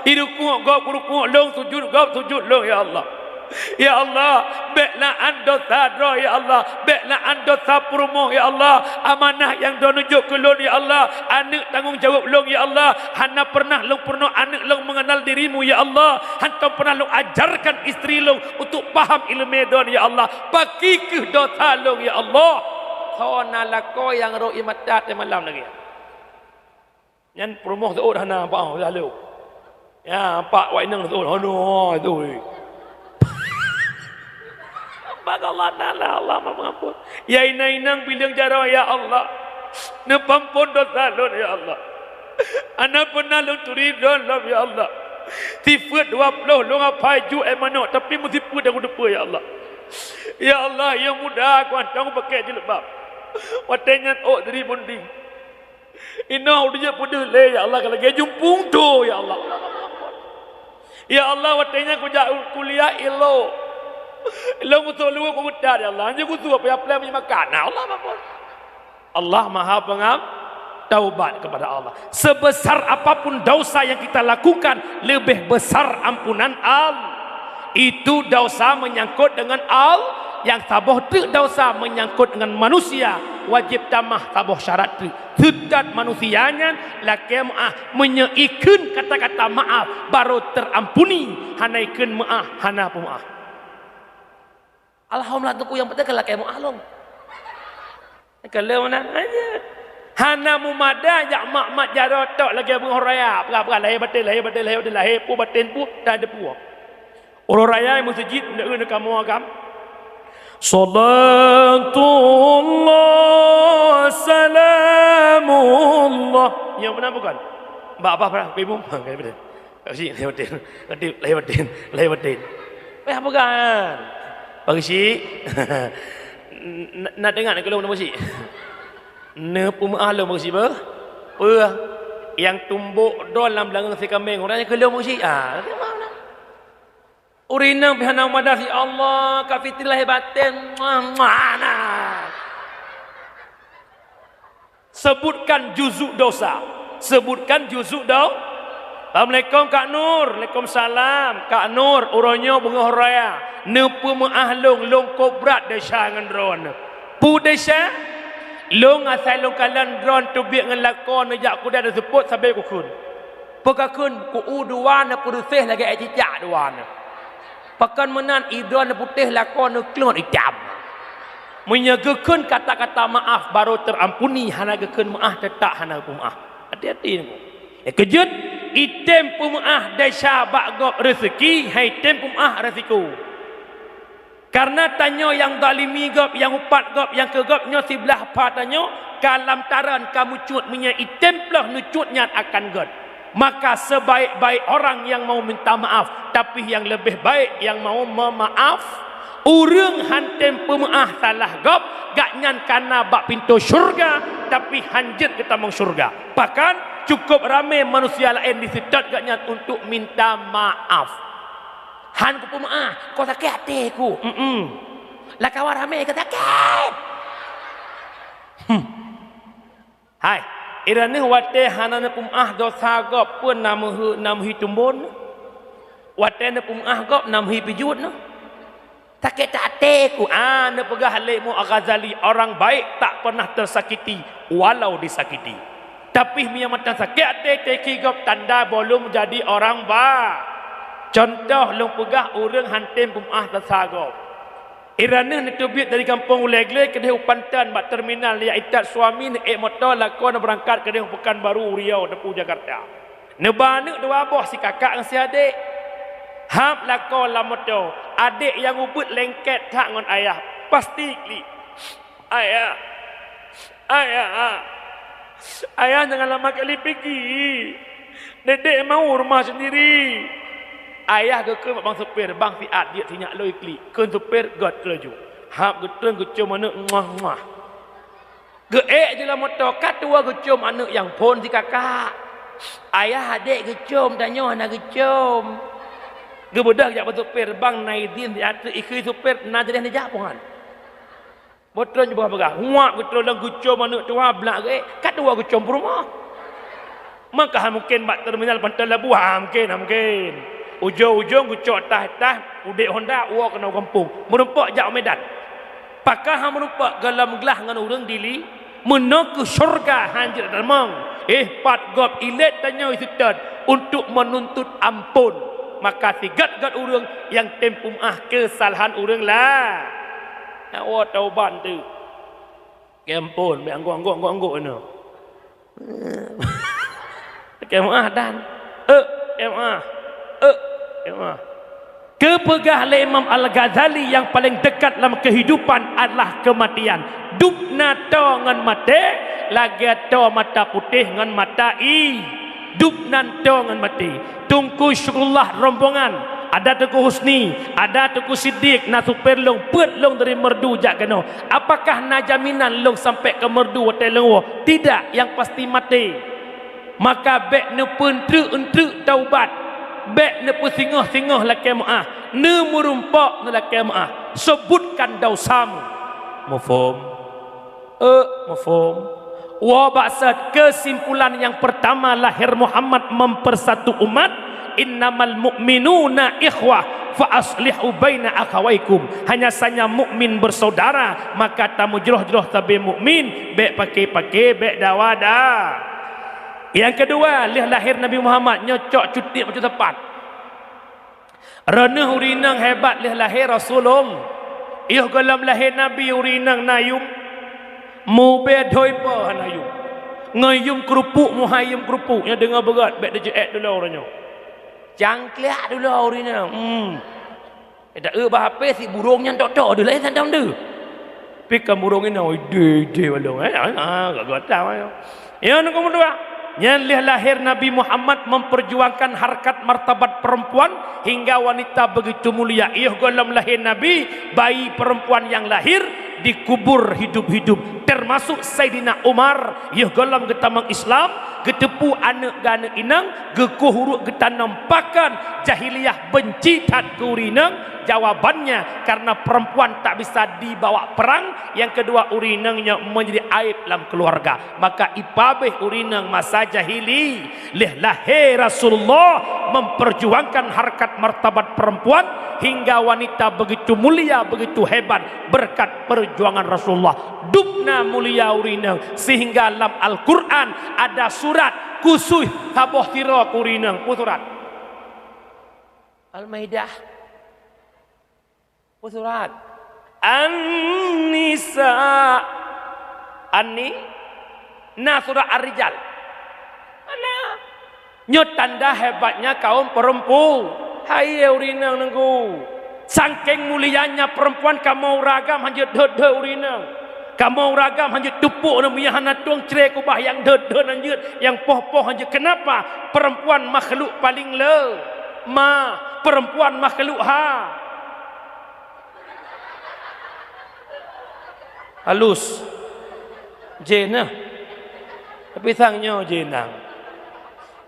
Irukuk gob, rukuk lôn, sujut gob, sujut lôn, ya Allah. Ya Allah, bèk la'an desya droe, ya Allah. Bèk la'an desya peurumoh, ya Allah. Amanah nyang Droeneuh jok keu lôn, ya Allah. Aneuk tanggong jaweueb lôn, ya Allah. Hana peureunah lôn peurunoe aneuk lôn meungenal diri-Mu, ya Allah. Hantom peureunah lôn ajarkan istri lôn untuk paham ileumèe Droeneuh, ya Allah. Paki kheueh desya lôn, ya Allah. Soe na lakoe nyang rhot ié mata watèe malam lagèe nyan? Peurumoh seuôt hana, nampak, oh, lalu. Ya, nampak wak inong seuôt, aduh, itu. Bak Allah Taala, Allah Maha Pengampun. Ya inong-inong, lieng jaroe, ya Allah. Neupeuampôn desya lôn, ya Allah. Hana peureunah lôn turi Droeneuh lom, ya Allah. Sifeuet dua ploh lôn hafai, ju ék manok, tapi meusifeuet nyang kuteupeu, ya Allah. Ya Allah, nyang muda ku hantom pakèk jilbab. Watèe nyan ôk turi bonding. Inoe udeb peudeuh lé, ya Allah, ka lagèe jumpung tho, ya Allah. Ya Allah, watèe nyan kujak kuliah ilok. Ilok kusoe luweue ku geutat, ya Allah. Hana kusoe apa ya plan meunyoe makan. Nah, Allah mampun. Allah Maha Pengam-, taubat kepada Allah. Sebesar apapun dosa yang kita lakukan, lebih besar ampunan Allah. Itu dosa menyangkut dengan Allah, yang saboh teuk dosa menyangkut dengan manusia, wajib tamah saboh syarat teuk. Seutat manusia nyan lakèe meu'ah, meunyoe ikheun kata-kata maaf, baru terampuni, hana ikheun meu'ah, hana peumeu'ah. Alhamdulillah, teungku nyang peuteuka lakèe meu'ah lom. Kalau meunan aja. Hana meumada jak mat-mat jaroe tok lagèe beungoh raya, peugah-peugah lahé batén, lahé batén, lahé batén, lahé peue batén peue, dan teupeue. Uroe raya meuseujid, neu-eu neukamoe agam. Nyoe beuna bukan? Bak apa, bak imum? Kak Cik, lahé batin. Kak Cik, lahé batin. Lahé batin. Payah peugah nyan. Pak Cik. Na, na teuingat keu lôn, Pak Cik? Neupeumeu'ah lôn, Pak Cik, beuh? Peue? Nyang tumbok droe lam beulangöng si kaméng, ureueng nyan keu lôn, Pak Cik. Ah, ureueng inong pih hana meubadas, "Ya Allah, Kak Fitri lahé batin." Muah, muah, nah. Sebutkan juzuk dosa. Sebutkan juzuk do-, Assalamualaikum, Kak Nur. Waalaikumsalam. Kak Nur, uroe nyoe beungoh raya. Neupeumeu'ah lôn, lôn kobrat desya ngon droeneuh. Peue desya? Lôn asai lôn kalon droeneuh teubiet ngon lakoe neujak kuda neuseupôt sabe kukheun. Peue kakheun, ku u dua na peureuseh lagée ék cicak dua na. Pakon meunan, i droeneuh putéh, lakoe neuklot itam. Meunyoe geukheun kata-kata maaf, barô teurampuni, hana geukheun meu'ah, teutak hana geupeumaaf. Hati-hati, Teungku. Nyang keujeuet, item peumeu'ah desya bak gob reuseuki, hai item peumeu'ah resiko. Kareuna tanyoe nyang zalimi gob, nyang upat gob, nyang keu gob nyoe siblah pha tanyoe, ka lam taran ka meucut, meunyoe item ploh neucut nyan akan gét. Maka sebaik-baik orang yang mau minta maaf, tapi yang lebih baik yang mau memaaf. Ureueng han tem peumeu'ah salah gob, gobnyan ka na bak pintoe syeuruga, tapi han jeuet geutamong syeuruga. Bahkan, cukup ramé manusia laén diseutôt gobnyan untuk minta maaf. Han kupeumeu'ah, kok sakét até ku. Mm-mm. Lakawa ramé keu sakét. Hmm. Hai, i droeneuh watée hana neupeumeu'ah desya gob, peue na meuheu-, na meuhi tumbon? Watée neupeumeu'ah gob, na meuhi pijuet neuh? Sakét até ku, ah, neupeugah lé Imam Al-Ghazali, orang baik tak pernah tersakiti walau disakiti. Tapi meunyoe mantong sakét até teuki gob, tanda belum jadi orang ba-, contoh lôn peugah, ureueng han tem peumeu'ah desya gob. I droeneuh neuteubiet dari gampông Ulée Glé keudeh u Panton bak terminal, jak itat suami neuék moto lakoe neubeurangkat keudeh u Pekanbaru, u Riau, teupeu Jakarta. Neuba aneuk dua boh, si kakak ngon si adék. Hab lakoe lam moto, adék nyang ubit lengket that ngon ayah. Pasti klik. Ayah, ayah, ayah jangan lama kali pigi. Dedek mau rumah sendiri. Ayah geukheun bak bang supir, "Bang, siat jeuet sinyak lôn iklik." Kheun supir, gét laju. Hab geutreun geucom aneuk, muah, muah. Geuék jih lam moto, ka tuwoe geucom aneuk nyang phon si kakak. Ayah adék geucom, tanyoe hana geucom. Geubeudôh jak bak supir, "Bang, na idin siat treuk ikheun supir, na jadeh neujak poh nyan." Beutôi nyoe peugah-peugah, huak geutrôn lom geucom aneuk tuha, blak geuék, ka tuwoe geucom peurumoh. Maka han mungken bak terminal Panton Labuhan, han mungken, han mungken. Ujong-ujong geucok tah-tah udeb Honda, woe keunoe gampông, meurumpok jak u Medan. Pakon han meurumpok, gohlom glah ngon ureueng dili, meunoe keuh syeuruga han jeuet tamong. Eh, pat gob ilét tanyoe iseutôt untuk menuntut ampôn. Maka sigét-gét ureueng nyang tem peumeu'ah keusalahan ureueng la- Nyak woe taubat teuk. Kempon, bèk anggok-anggok, anggok-anggok inoe. Kemeu'ah dan, eh, kemeu'ah, eh, kemeu'ah. Keupeugah lé Imam Al-Ghazali, yang paling dekat lam kehidupan adalah kematian. Dub na toe ngon maté, lagèe toe mata putéh ngon mata ie. Dub nan toe ngon maté. Teungku Syukurullah rombongan, ada Teungku Husni, ada Teungku Siddiq, na supir lôn, peuet lôn dari Meureudu jak keunoe. Apakah na jaminan lôn sampai keu Meureudu watèe lôn woe? Tidak, nyang pasti maté. Maka bèk neupeuntreuk-euntreuk taubat, bèk neupeusingoh-singoh lakèe meu'ah, neumeurumpok neulakèe meu'ah, seubutkan dausamu. Muphom? Eh, muphom? Woe bak sa-, kesimpulan yang pertama lahir Muhammad mempersatu umat, "Innamal mu'minuna ikhwah, fa aslihu baina akhawaikum." Hanya saja mukmin bersaudara, maka tameujroh-jroh sabe mukmin, bèk paké-paké, bèk dawa da. Yang kedua, lheueh lahir Nabi Muhammad, nyoe cok cuti peucut sapat. Droeneuh ureueng inong hebat lheueh lahé Rasulullah. Yoh gohlom lahé Nabi ureueng inong na yum. Mubé dhôi po hana yum. Ngon yum keurupuk, muhai yum keurupuk, nyoe deungoe beugöt, bèk teuceuet dulo uroe nyoe. Cangkliak dulo ureueng inong. Hmm. Dak eu bah H P si burông nyan tok-tok deuh laén santong deuh. Pi kan burông inong, ideh-ideh balong, eh. Ah, gagah tam ayo. Ya, nunggu meutuah. Nyan lheueh lahé Nabi Muhammad memperjuangkan harkat martabat perempuan hingga wanita begitu mulia. Yoh gohlom lahé Nabi, bayi perempuan nyang lahir dikubur hidup-hidup, termasuk Saidina Umar. Yoh gohlom geutamong Islam, geuteupeue aneuëk geuh aneuëk inong, geukueh uruek geutanom. Pakon? Jahiliyah benci that keu ureuëng inong. Jawabannya, karena perempuan tak bisa dibawa perang. Yang kedua, ureuëng inong nyoe menjadi aib lam keluarga. Maka ipabeh ureuëng inong masa jahili, lheueh lahé Rasulullah memperjuangkan harkat martabat perempuan hingga wanita begitu mulia, begitu hebat berkat perjuangan Rasulullah. Dubna mulia ureuëng inong, sehingga lam Al-Quran ada surat khusus saboh sidroe keu ureuëng inong. Peue surat? Al-Maidah. Peue surat? An-Nisa. An-Ni-, na surat Ar-Rijal. Mana? Nyoe tanda hebatnya kaum perempu-, hai ureuëng inong nunggu. Sangkeng mulianya perempuan, kamoe ureuëng agam hanjeuet deuet-deuet ureuëng inong. Kamoe ureuëng agam hanjeuet tupuk ureuëng, meunyo hana tueng cre kubah nyang deuet-deuet hanjeuet, nyang poh-poh hanjeuet. Kenapa? Perempuan makhluk paling le-, ma, perempuan makhluk ha. Halus. Jén nah. Tapi sang nyoe jén nah.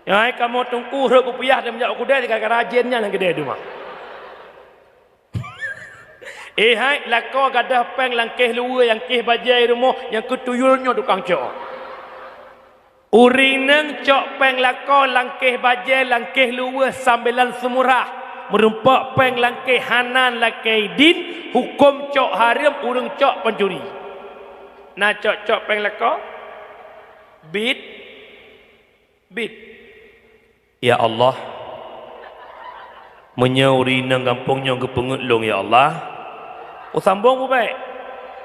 Nyoe hai kamoe teungku rhot kupiah dan meujak u keudè gara-gara jén nyan nyang keudè teuma. Eh hai, lakoe gadôh péng langkéh luweue, langkéh bajée rumoh, nyang keu tuyul nyoe tukang cok. Ureuëng inong cok péng lakoe, langkéh bajée, langkéh luweue, sambilan seumurah. Meurumpok péng langkéh hana lakée idin, huköm cok hareuem, ureuëng cok pancuri. Na cok-cok péng lakoe? Bit, bit. Ya Allah, meunyoe ureuëng inong gampông nyoe geupeungeut lôn, ya Allah, usambong bubek.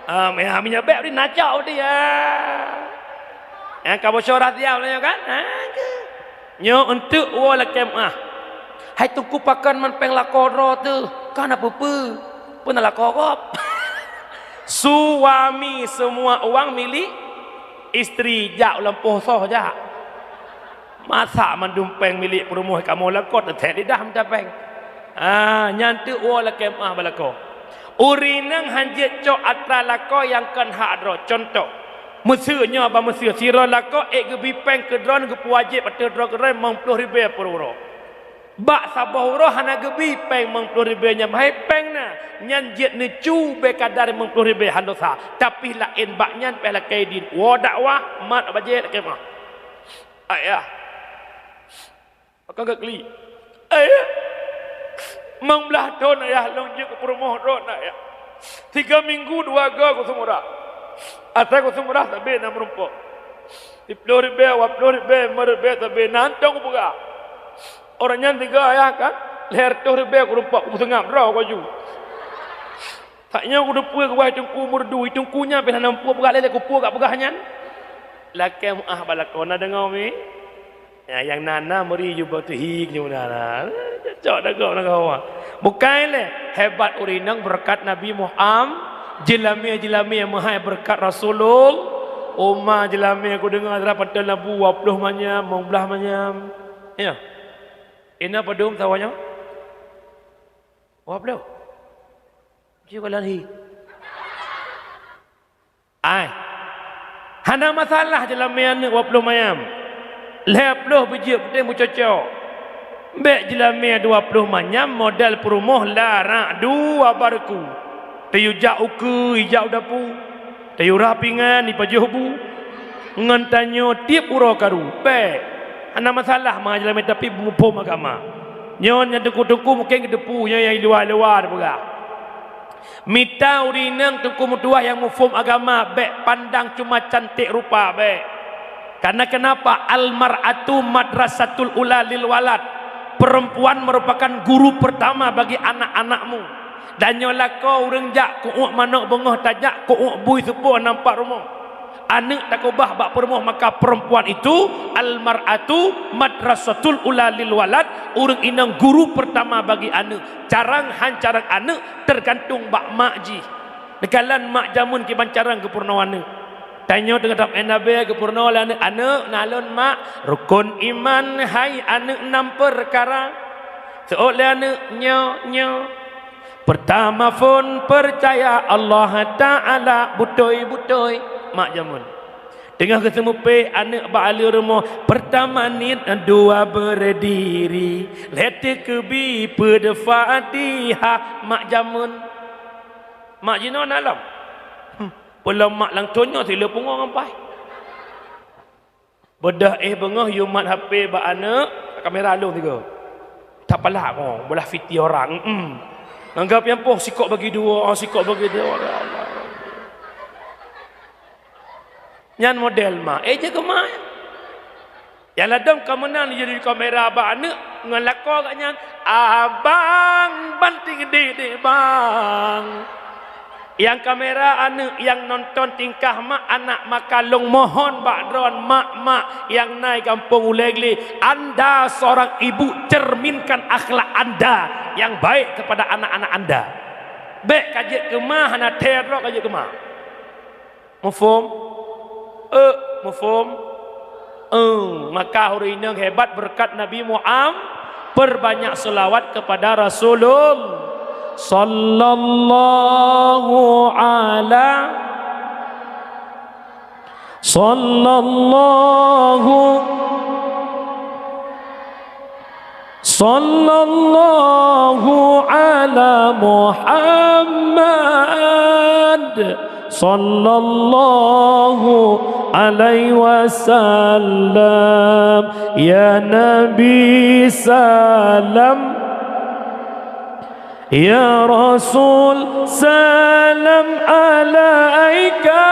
Ah, ya, meunyoe bék di na cok di, ya. Nyang ka bocoh rahsia nyoe kan? Ha, ke? Nyoe eunteuk woe lakée meuáh. Hai Teungku, pakon man péng lakoe droe teuh? Ka na peue-peue? Peue na lakoe gob? Suami semua uang milik istri, jak u lampôh soh jak. Masa mandum péng milik peurumoh kamoe lakoe teuthée lidah mita péng? Ah, nyan teuk woe lakée meuáh bak lakoe. Ureuëng inong hanjeuet cok atra lakoe nyang kon hak droe. Cuntoh, meuseu nyoe bak meuseu, sidroe lakoe ék geubi péng keu droe, geupeuwajéb ateueh droe keudroe limong ploh ribée per uroe. Bak saboh uroe hana geubi péng limong ploh ribée nyan, bahai péng na, nyan jeuet neucu bée kadar limong ploh ribée, hana dosa. Tapi laén bak nyan pih lakée idin, woe dakwah, mat bajée lakée meuáh. Ayah. Maka geuklik. Ayah. Limong blaih thon ayah lôn jeuet keu peurumoh droe na ayah. Tiga minggu dua go kuseumurah. Asai kuseumurah sabe na meurumpok. Siploh ribée, dua ploh ribée, limong ribée sabe na, hantom kupeugah. Uroe nyan tiga ayah kan, lhée reutôh ribée kurumpok, kupeuseungab droe ku aju. Sak nyoe kuteupeue geuwai teungku meureudu, teungku nyan pih hana muphom peugah lé, lé kupeue ka peugah nyan. Lakée meuáh bak lakoe, na deungoe mi? Ya, nyang na, na meuri jubah teuhi nyoe na, na. Cocok dah gob na kawan. Bukai lé, hebat ureuëng inong beureukat Nabi Muhammad, jeulamé-jeulamé meuhai beureukat Rasulullah. Uma jeulamé kudeungoe dara panton labu dua ploh manyam, limong blaih manyam. Ya. Ina padum sawa nyoe? Dua ploh. Cuba lari. Ai. Hana masalah jeulamé aneuëk dua ploh manyam. Lhée ploh beujeuet, penting meucocok. Bék jeulamé dua ploh manyam model peurumoh larak dua bareuku. Tayue jak ukeue, ijak u dapu. Tayue rhah pingan, ipajoh bu. Ngon tanyoe tieb uroe karu. Bék. Hana masalah mangat jeulamé tapi beumuphom agama. Nyoe nyang teungku-teungku mungken geuteupeue, nyoe nyang luwa-luwa teupeugah. Mita ureuëng inong teungku meutuwah nyang muphom agama, bék pandang cuma cantik rupa, bék. Karena kenapa? Al-mar'atu madrasatul ula lil walad. Perempuan merupakan guru pertama bagi anak-anakmu. Dan nyoe lakoe ureuëng jak keu uek manök beungoh tajak, keu uek bui seupôt nampak rumoh. Aneuëk takeubah bak peurumoh, maka perempuan itu, al-mar'atu madrasatul ula lil walad, ureuëng inong guru pertama bagi aneuëk. Carang han carang aneuëk teugantung bak mak jih. Neukalon mak jameun kiban carang geupeurunoe aneuëk. Tanyoe teungoh tapeugah Nabi geupeurunoe lé aneuk, "Aneuk, na lôn mak, rukon iman hai aneuk nam peukara." Seuôt lé aneuk, "Nyoe, nyoe." Peurtama phon peucaya Allah Taala, beutôi-beutôi mak jameun. Teungoh geuseumeupéh aneuk bak aleue rumoh, peurtama niet, dua berdiri, lhèe teukeubi, peuet Fatihah mak jameun. Mak jinoe na lom. Hmm. Peulom mak lam donya silée pungo ngon paih. Beudôh éh beungoh yue mat H P bak aneuk, kamera lôn tiga. Tapalak mo, beulah fiti orang. Mm. Anggap nyang poh sikok bagi dua, ah, sikok bagi dua. Ya Allah. Nyan model mak. Eh, jaga mak. Nyang ladom ka meunan jadi kamera bak aneuk ngon lakoe geuh nyan, "Abang, banting dik-dik, bang." Nyang kamera aneuk, nyang nonton tingkah mak anak, maka lôn mohon bak droen mak-mak nyang na i gampông Ulèe Glé, anda seorang ibu, cerminkan akhlak anda yang baik kepada anak-anak anda. Bèk ka jeuet keu ma, hana thèe droe ka jeuet keu ma. Mafhum? Eh, mafhum? Eh, maka ureueng inong hebat beureukat Nabi Muhammad, perbanyak selawat kepada Rasulullah. Sallallahu ala, sallallahu Sallallahu ala Muhammad, sallallahu alaihi wasallam. Ya Nabi salam, ya Rasul salam alaika.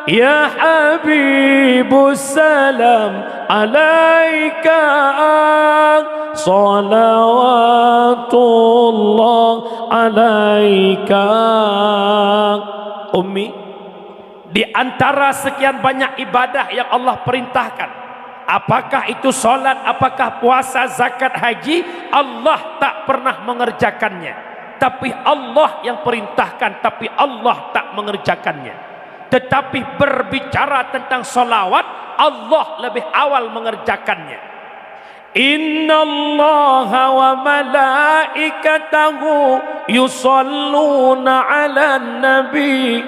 Ya Habibus salam alaika, salawatullah alaika. Ummi, di antara sekian banyak ibadah yang Allah perintahkan, apakah itu salat, apakah puasa, zakat, haji, Allah tak pernah mengerjakannya. Tapi Allah yang perintahkan, tapi Allah tak mengerjakannya. Tetapi berbicara tentang salawat, Allah lebih awal mengerjakannya. Innallaha wa malaikatahu yusalluna 'alan nabi.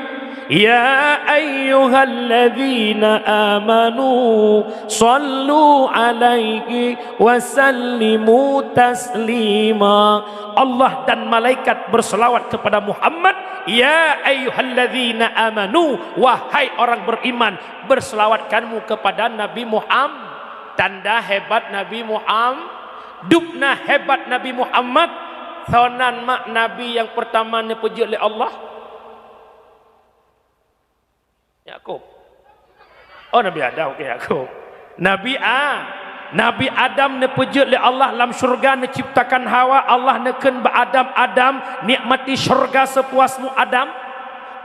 Ya ayyuhalladzina amanu sallu 'alaihi wa sallimu taslima. Allah dan malaikat berselawat kepada Muhammad, "Ya ayyuhalladzina amanu, wahai orang beriman, berselawat kamu kepada Nabi Muhammad." Tanda hebat Nabi Muhammad, dubna hebat Nabi Muhammad, sonan mak Nabi nyang pertama neupeujeuet lé Allah. Yakub. Oh, Nabi Adam, oke, Yakub. Nabi A-, Nabi Adam neupeujeuet lé Allah lam syurga, neuciptakan Hawa. Allah neukheun bak Adam, "Adam, nikmati syurga sepuasmu, Adam.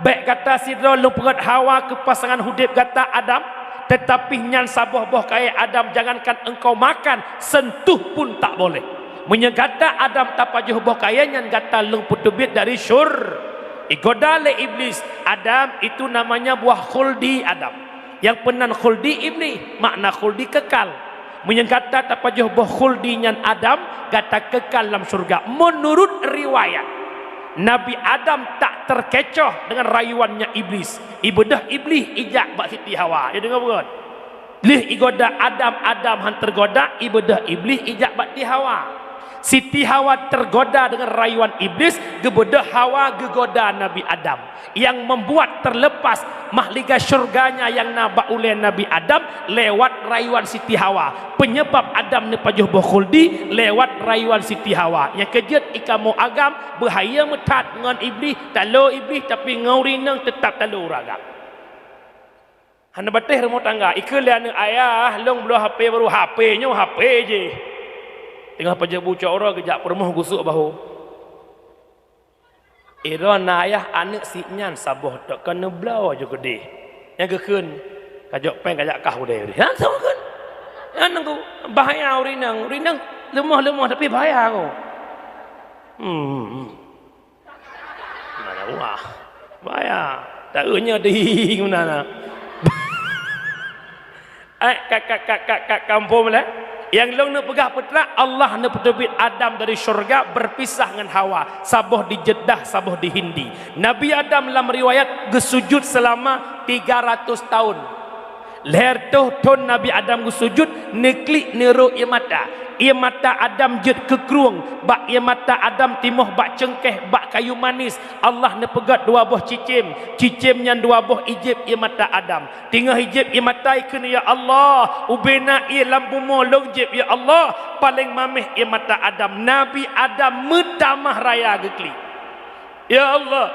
Bèk gata sidroe lôn peugöt Hawa keu pasangan udép gata, Adam. Tetapi nyan saboh boh kayèe, Adam, jangankan engkau makan, sentuh pun tak boleh." Meunyoe gata Adam tapajoh boh kayèe nyan, gata lôn peuteubiet dari syur-, igoda lé Iblis, "Adam, itu namanya buah khuldi, Adam. Nyang peunan khuldi Iblis, makna khuldi kekal. Meunyoe gata tapajoh boh khuldi nyan, Adam, gata kekal lam syurga." Meunurut riwayat, Nabi Adam tak terkecoh dengan rayuannya Iblis. Ibeudôh Iblis ijak bak Siti Hawa. Ya, deungö beugöt. Lheueh igoda Adam, Adam han teugoda, ibeudôh Iblis ijak bak Siti Hawa. Siti Hawa teugoda deungon rayuan Iblis, geubeudôh Hawa geugoda Nabi Adam. Nyang membuat terlepas mahligai syurganya nyang na bak ulèe Nabi Adam lewat rayuan Siti Hawa. Penyebab Adam neupajoh boh khuldi lewat rayuan Siti Hawa. Nyang keujeuet ikamoe agam beuhayeu meuthat ngon Iblis, talo Iblis, tapi ngon ureueng inong teutap talo ureueng agam. Hana batéh rumoh tangga. Ikheun lé aneuk, "Ayah, lôn bloe H P baru." "H P nyoe H P jih." Teungoh pajoh bu cot uroe geujak peurumoh gusok bahu. Droeneuh na ayah aneuk sit nyan saboh tok ka neubloe ju keudeh. Nyang geukheun, "Kajok péng kajak kah udeh." Langsung geukheun. Nyan nunggu. Bahaya ureueng inong. Ureueng inong leumoh-leumoh tapi bahaya ko. Hmm. Bahaya. Taeu nyoe ding meunan na. Eh, ka, ka, ka, ka, ka, kampung lé. Nyang lôn neupeugah peutrak, Allah neupeuteubiet Adam dari syurga, berpisah ngon Hawa, saboh di Jeddah, saboh di Hindi. Nabi Adam lam riwayat geusujud seulama tiga ratus tahun. Lhèe reutôh thôn Nabi Adam geusujud, neuklik neurô ié mata. Ié mata Adam jeuet keu krueng, bak ié mata Adam timoh bak ceuengkeh, bak kayu manis. Allah neupeugöt dua boh cicém. Cicém nyan dua boh ijieb ié mata Adam. Teungoh ijieb ié mata ikheun, "Ya Allah, ubena ié lam bumoe lôn jieb, ya Allah, paléng maméh ié mata Adam." Nabi Adam meutamah raya geuklik. "Ya Allah,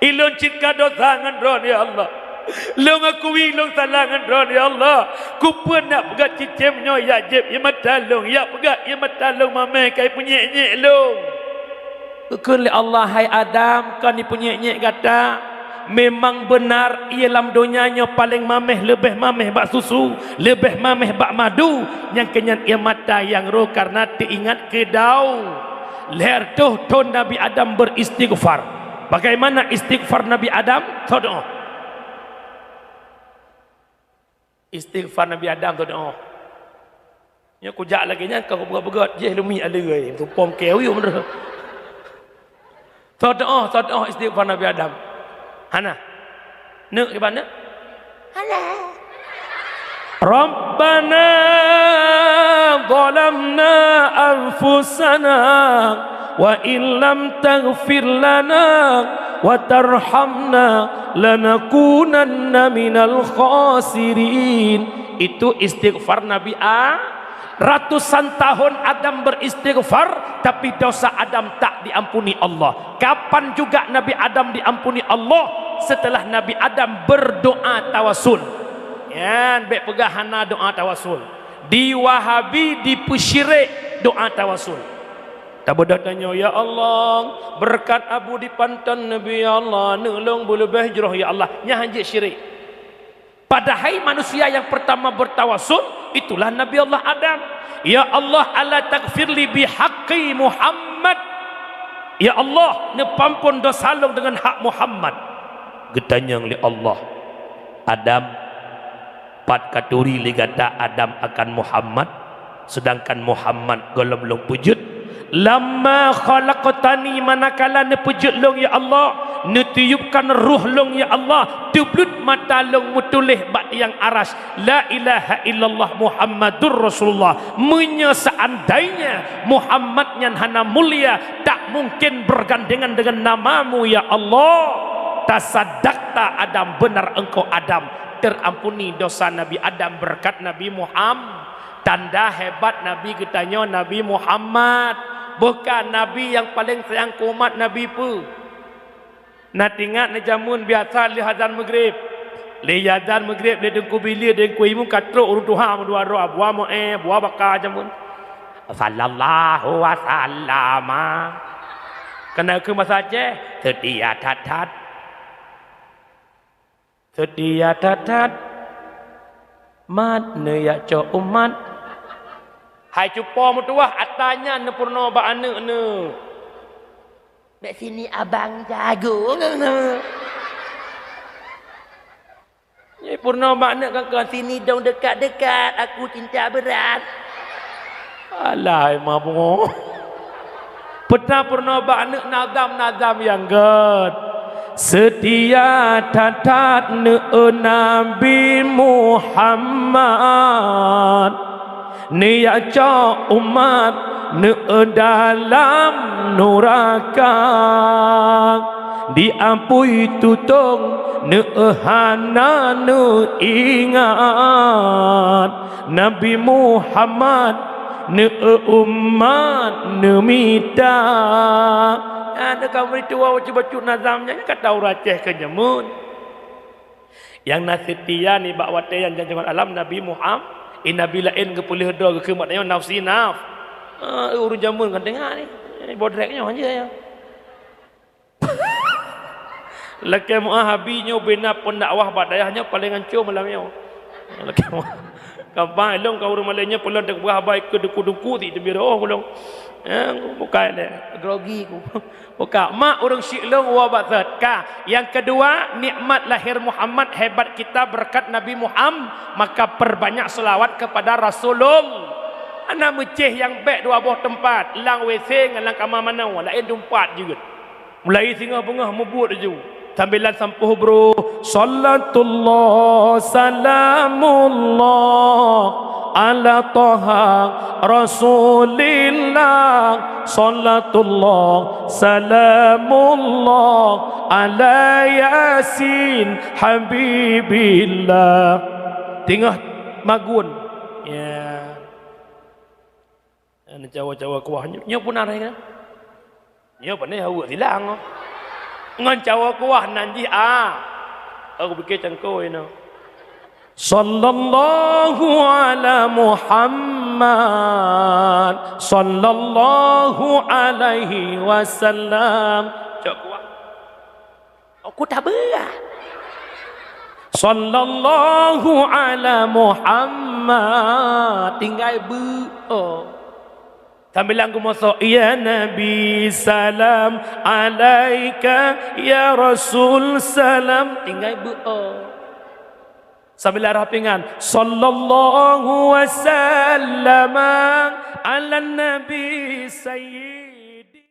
ilôn cit ka dosa ngon Droen, ya Allah. Lôn akui lôn salah ngon Droen, ya Allah. Keupeue nak peugöt cicém nyoe jak jieb ié mata lôn, jak peugöt ié mata lôn maméh ka ipeunyék-nyék lôn?" Geukheun lé Allah, "Hai Adam, kon ipeunyék-nyék gata. Memang beunar ié lam donya nyoe paléng maméh, leubeh maméh bak susu, leubeh maméh bak madu, nyang keunyan ié mata nyang rô kareuna teuingat keu dau." Lhèe reutôh thôn Nabi Adam beristighfar. Bagaimana istighfar Nabi Adam? Soe teu'oh. Istighfar Nabi Adam, soe teu'oh. Nyoe kujak lagèe nyan ka kupeugöt-peugöt, jih lumi aleue, tupom keu uyuem. Soe teu'oh, soe teu'oh istighfar Nabi Adam. Hana. Neuk kiban neuk? Hana. Rabbana zalamna anfusana wa illam taghfir lana wa tarhamna lanakunanna minal khasirin. Itu istighfar Nabi A. Ratusan tahun Adam beristighfar, tapi dosa Adam tak diampuni Allah. Kapan juga Nabi Adam diampuni Allah? Setelah Nabi Adam berdoa tawasul. Nyan, bèk peugah hana doa tawasul. Di Wahabi dipeusyirek doa tawasul. Tabeudôh tanyoe, "Ya Allah, beureukat Abu di Panton Nabi, ya Allah, neulông beuleubeh jroh, ya Allah." Nyan hanjeuet syirik. Padahai manusia yang pertama bertawasul itulah Nabi Allah Adam. "Ya Allah, ala taghfirli bihaqqi Muhammad." Ya Allah, neupeuampon dosa lông deungon hak Muhammad. Geutanyong lé Allah, "Adam, pat katuri lé gata Adam akan Muhammad?" Seudangkan Muhammad gohlom lôn peujeuet. "Lamma khalaqtani," manakala neupeujeuet lôn, ya Allah, neutiupkan ruh lôn, ya Allah, teubleut mata lôn meutuléh bak tiang aras, "La ilaha illallah Muhammadur Rasulullah." Meunyoe seandainya Muhammad nyan hana mulia, tak mungkin bergandengan dengan nama-Mu, ya Allah. Tasadakta Adam, benar engkau Adam. Terampuni dosa Nabi Adam berkat Nabi Muhammad. Tanda hebat Nabi geutanyoe Nabi Muhammad. Boh ka Nabi nyang paleng sayang keu umat Nabi peue? Na teuingat neujameun biasa lheueh azan Maghrib. Lheueh azan Maghrib lé Teungku Bili, Teungku Imeum ka trok ureueng tuha meudua droe, buah moe, buah baka jameun. Sallallahu wasallama. Kana keu masa Aceh, seutia that-that. Seutia that-that, mat neujak cok umat. Hai cupo meutuwah, ata nyan neupeurunoe bak aneuk neuh. Bèk sini abang jago. Neupeurunoe bak aneuk, kan, kan sini dong dekat-dekat, aku cinta berat. Alah, emang bungo. Peuta peurunoe bak aneuk nazam-nazam nyang gèt. Seutia that-that neueu Nabi Muhammad, neujak cok umat neueu dalam nuraka. Diapui tutong neueu hana neuingat, Nabi Muhammad neueu umat neumita. Ada kaum ritual bacut-bacut nazam nyan, kata ureueng Aceh keu jameun. Nyang na seutia nibak watèe nyan, jameun alam Nabi Muhammad, eh, nabi laén geupeuleueh droe geukheun bak tanyoe nafsi naf. Ah, ureueng jameun kan teuingat ni. Ni bodrek nyoe hanjeuet nyoe. Lakèe meu'ah Abi nyoe bina pendakwah bak dayah nyoe paleng hancô malam nyoe. Lakèe meu'ah. Ka ba ilong ka ureuëng malée nyoe peulon teukeubah bai keu duku-duku ti teubiroh ulong. Eh, bukai lé, grogi ku. Buka, mak ureuëng syik long wa batat. Ka, yang kedua, nikmat lahir Muhammad, hebat kita berkat Nabi Muhammad, maka perbanyak selawat kepada Rasulullah. Hana meucéh nyang bék dua boh teumpat, lam W C ngon lam kama manoe, laén teumpat jeuet. Mulai singoh beungoh mubuet laju. Sambilan sampôh brôh. Salatullah salamullah ala Taha Rasulillah. Salatullah salamullah ala Yasin Habibillah. Singoh magun. Ya. Nyoe cawa-cawa kuah. Nyoe, nyoe pun arah kan? Nyoe panéh haweuek silang. Ngon cawa kuah nan jih, ah. Aku pikir cangkôi nyoe. Sallallahu ala Muhammad, sallallahu alaihi wasallam. Cok kuah. Oh, ku tabeuah. Sallallahu ala Muhammad. Tinggai beu. Oh. Sambilan geumosok, "Ya Nabi, salam alaika, ya Rasul, salam." Tinggai beu. Oh. Sambilan roh pingan, "Sallallahu wasallama ala Nabi Sayyid."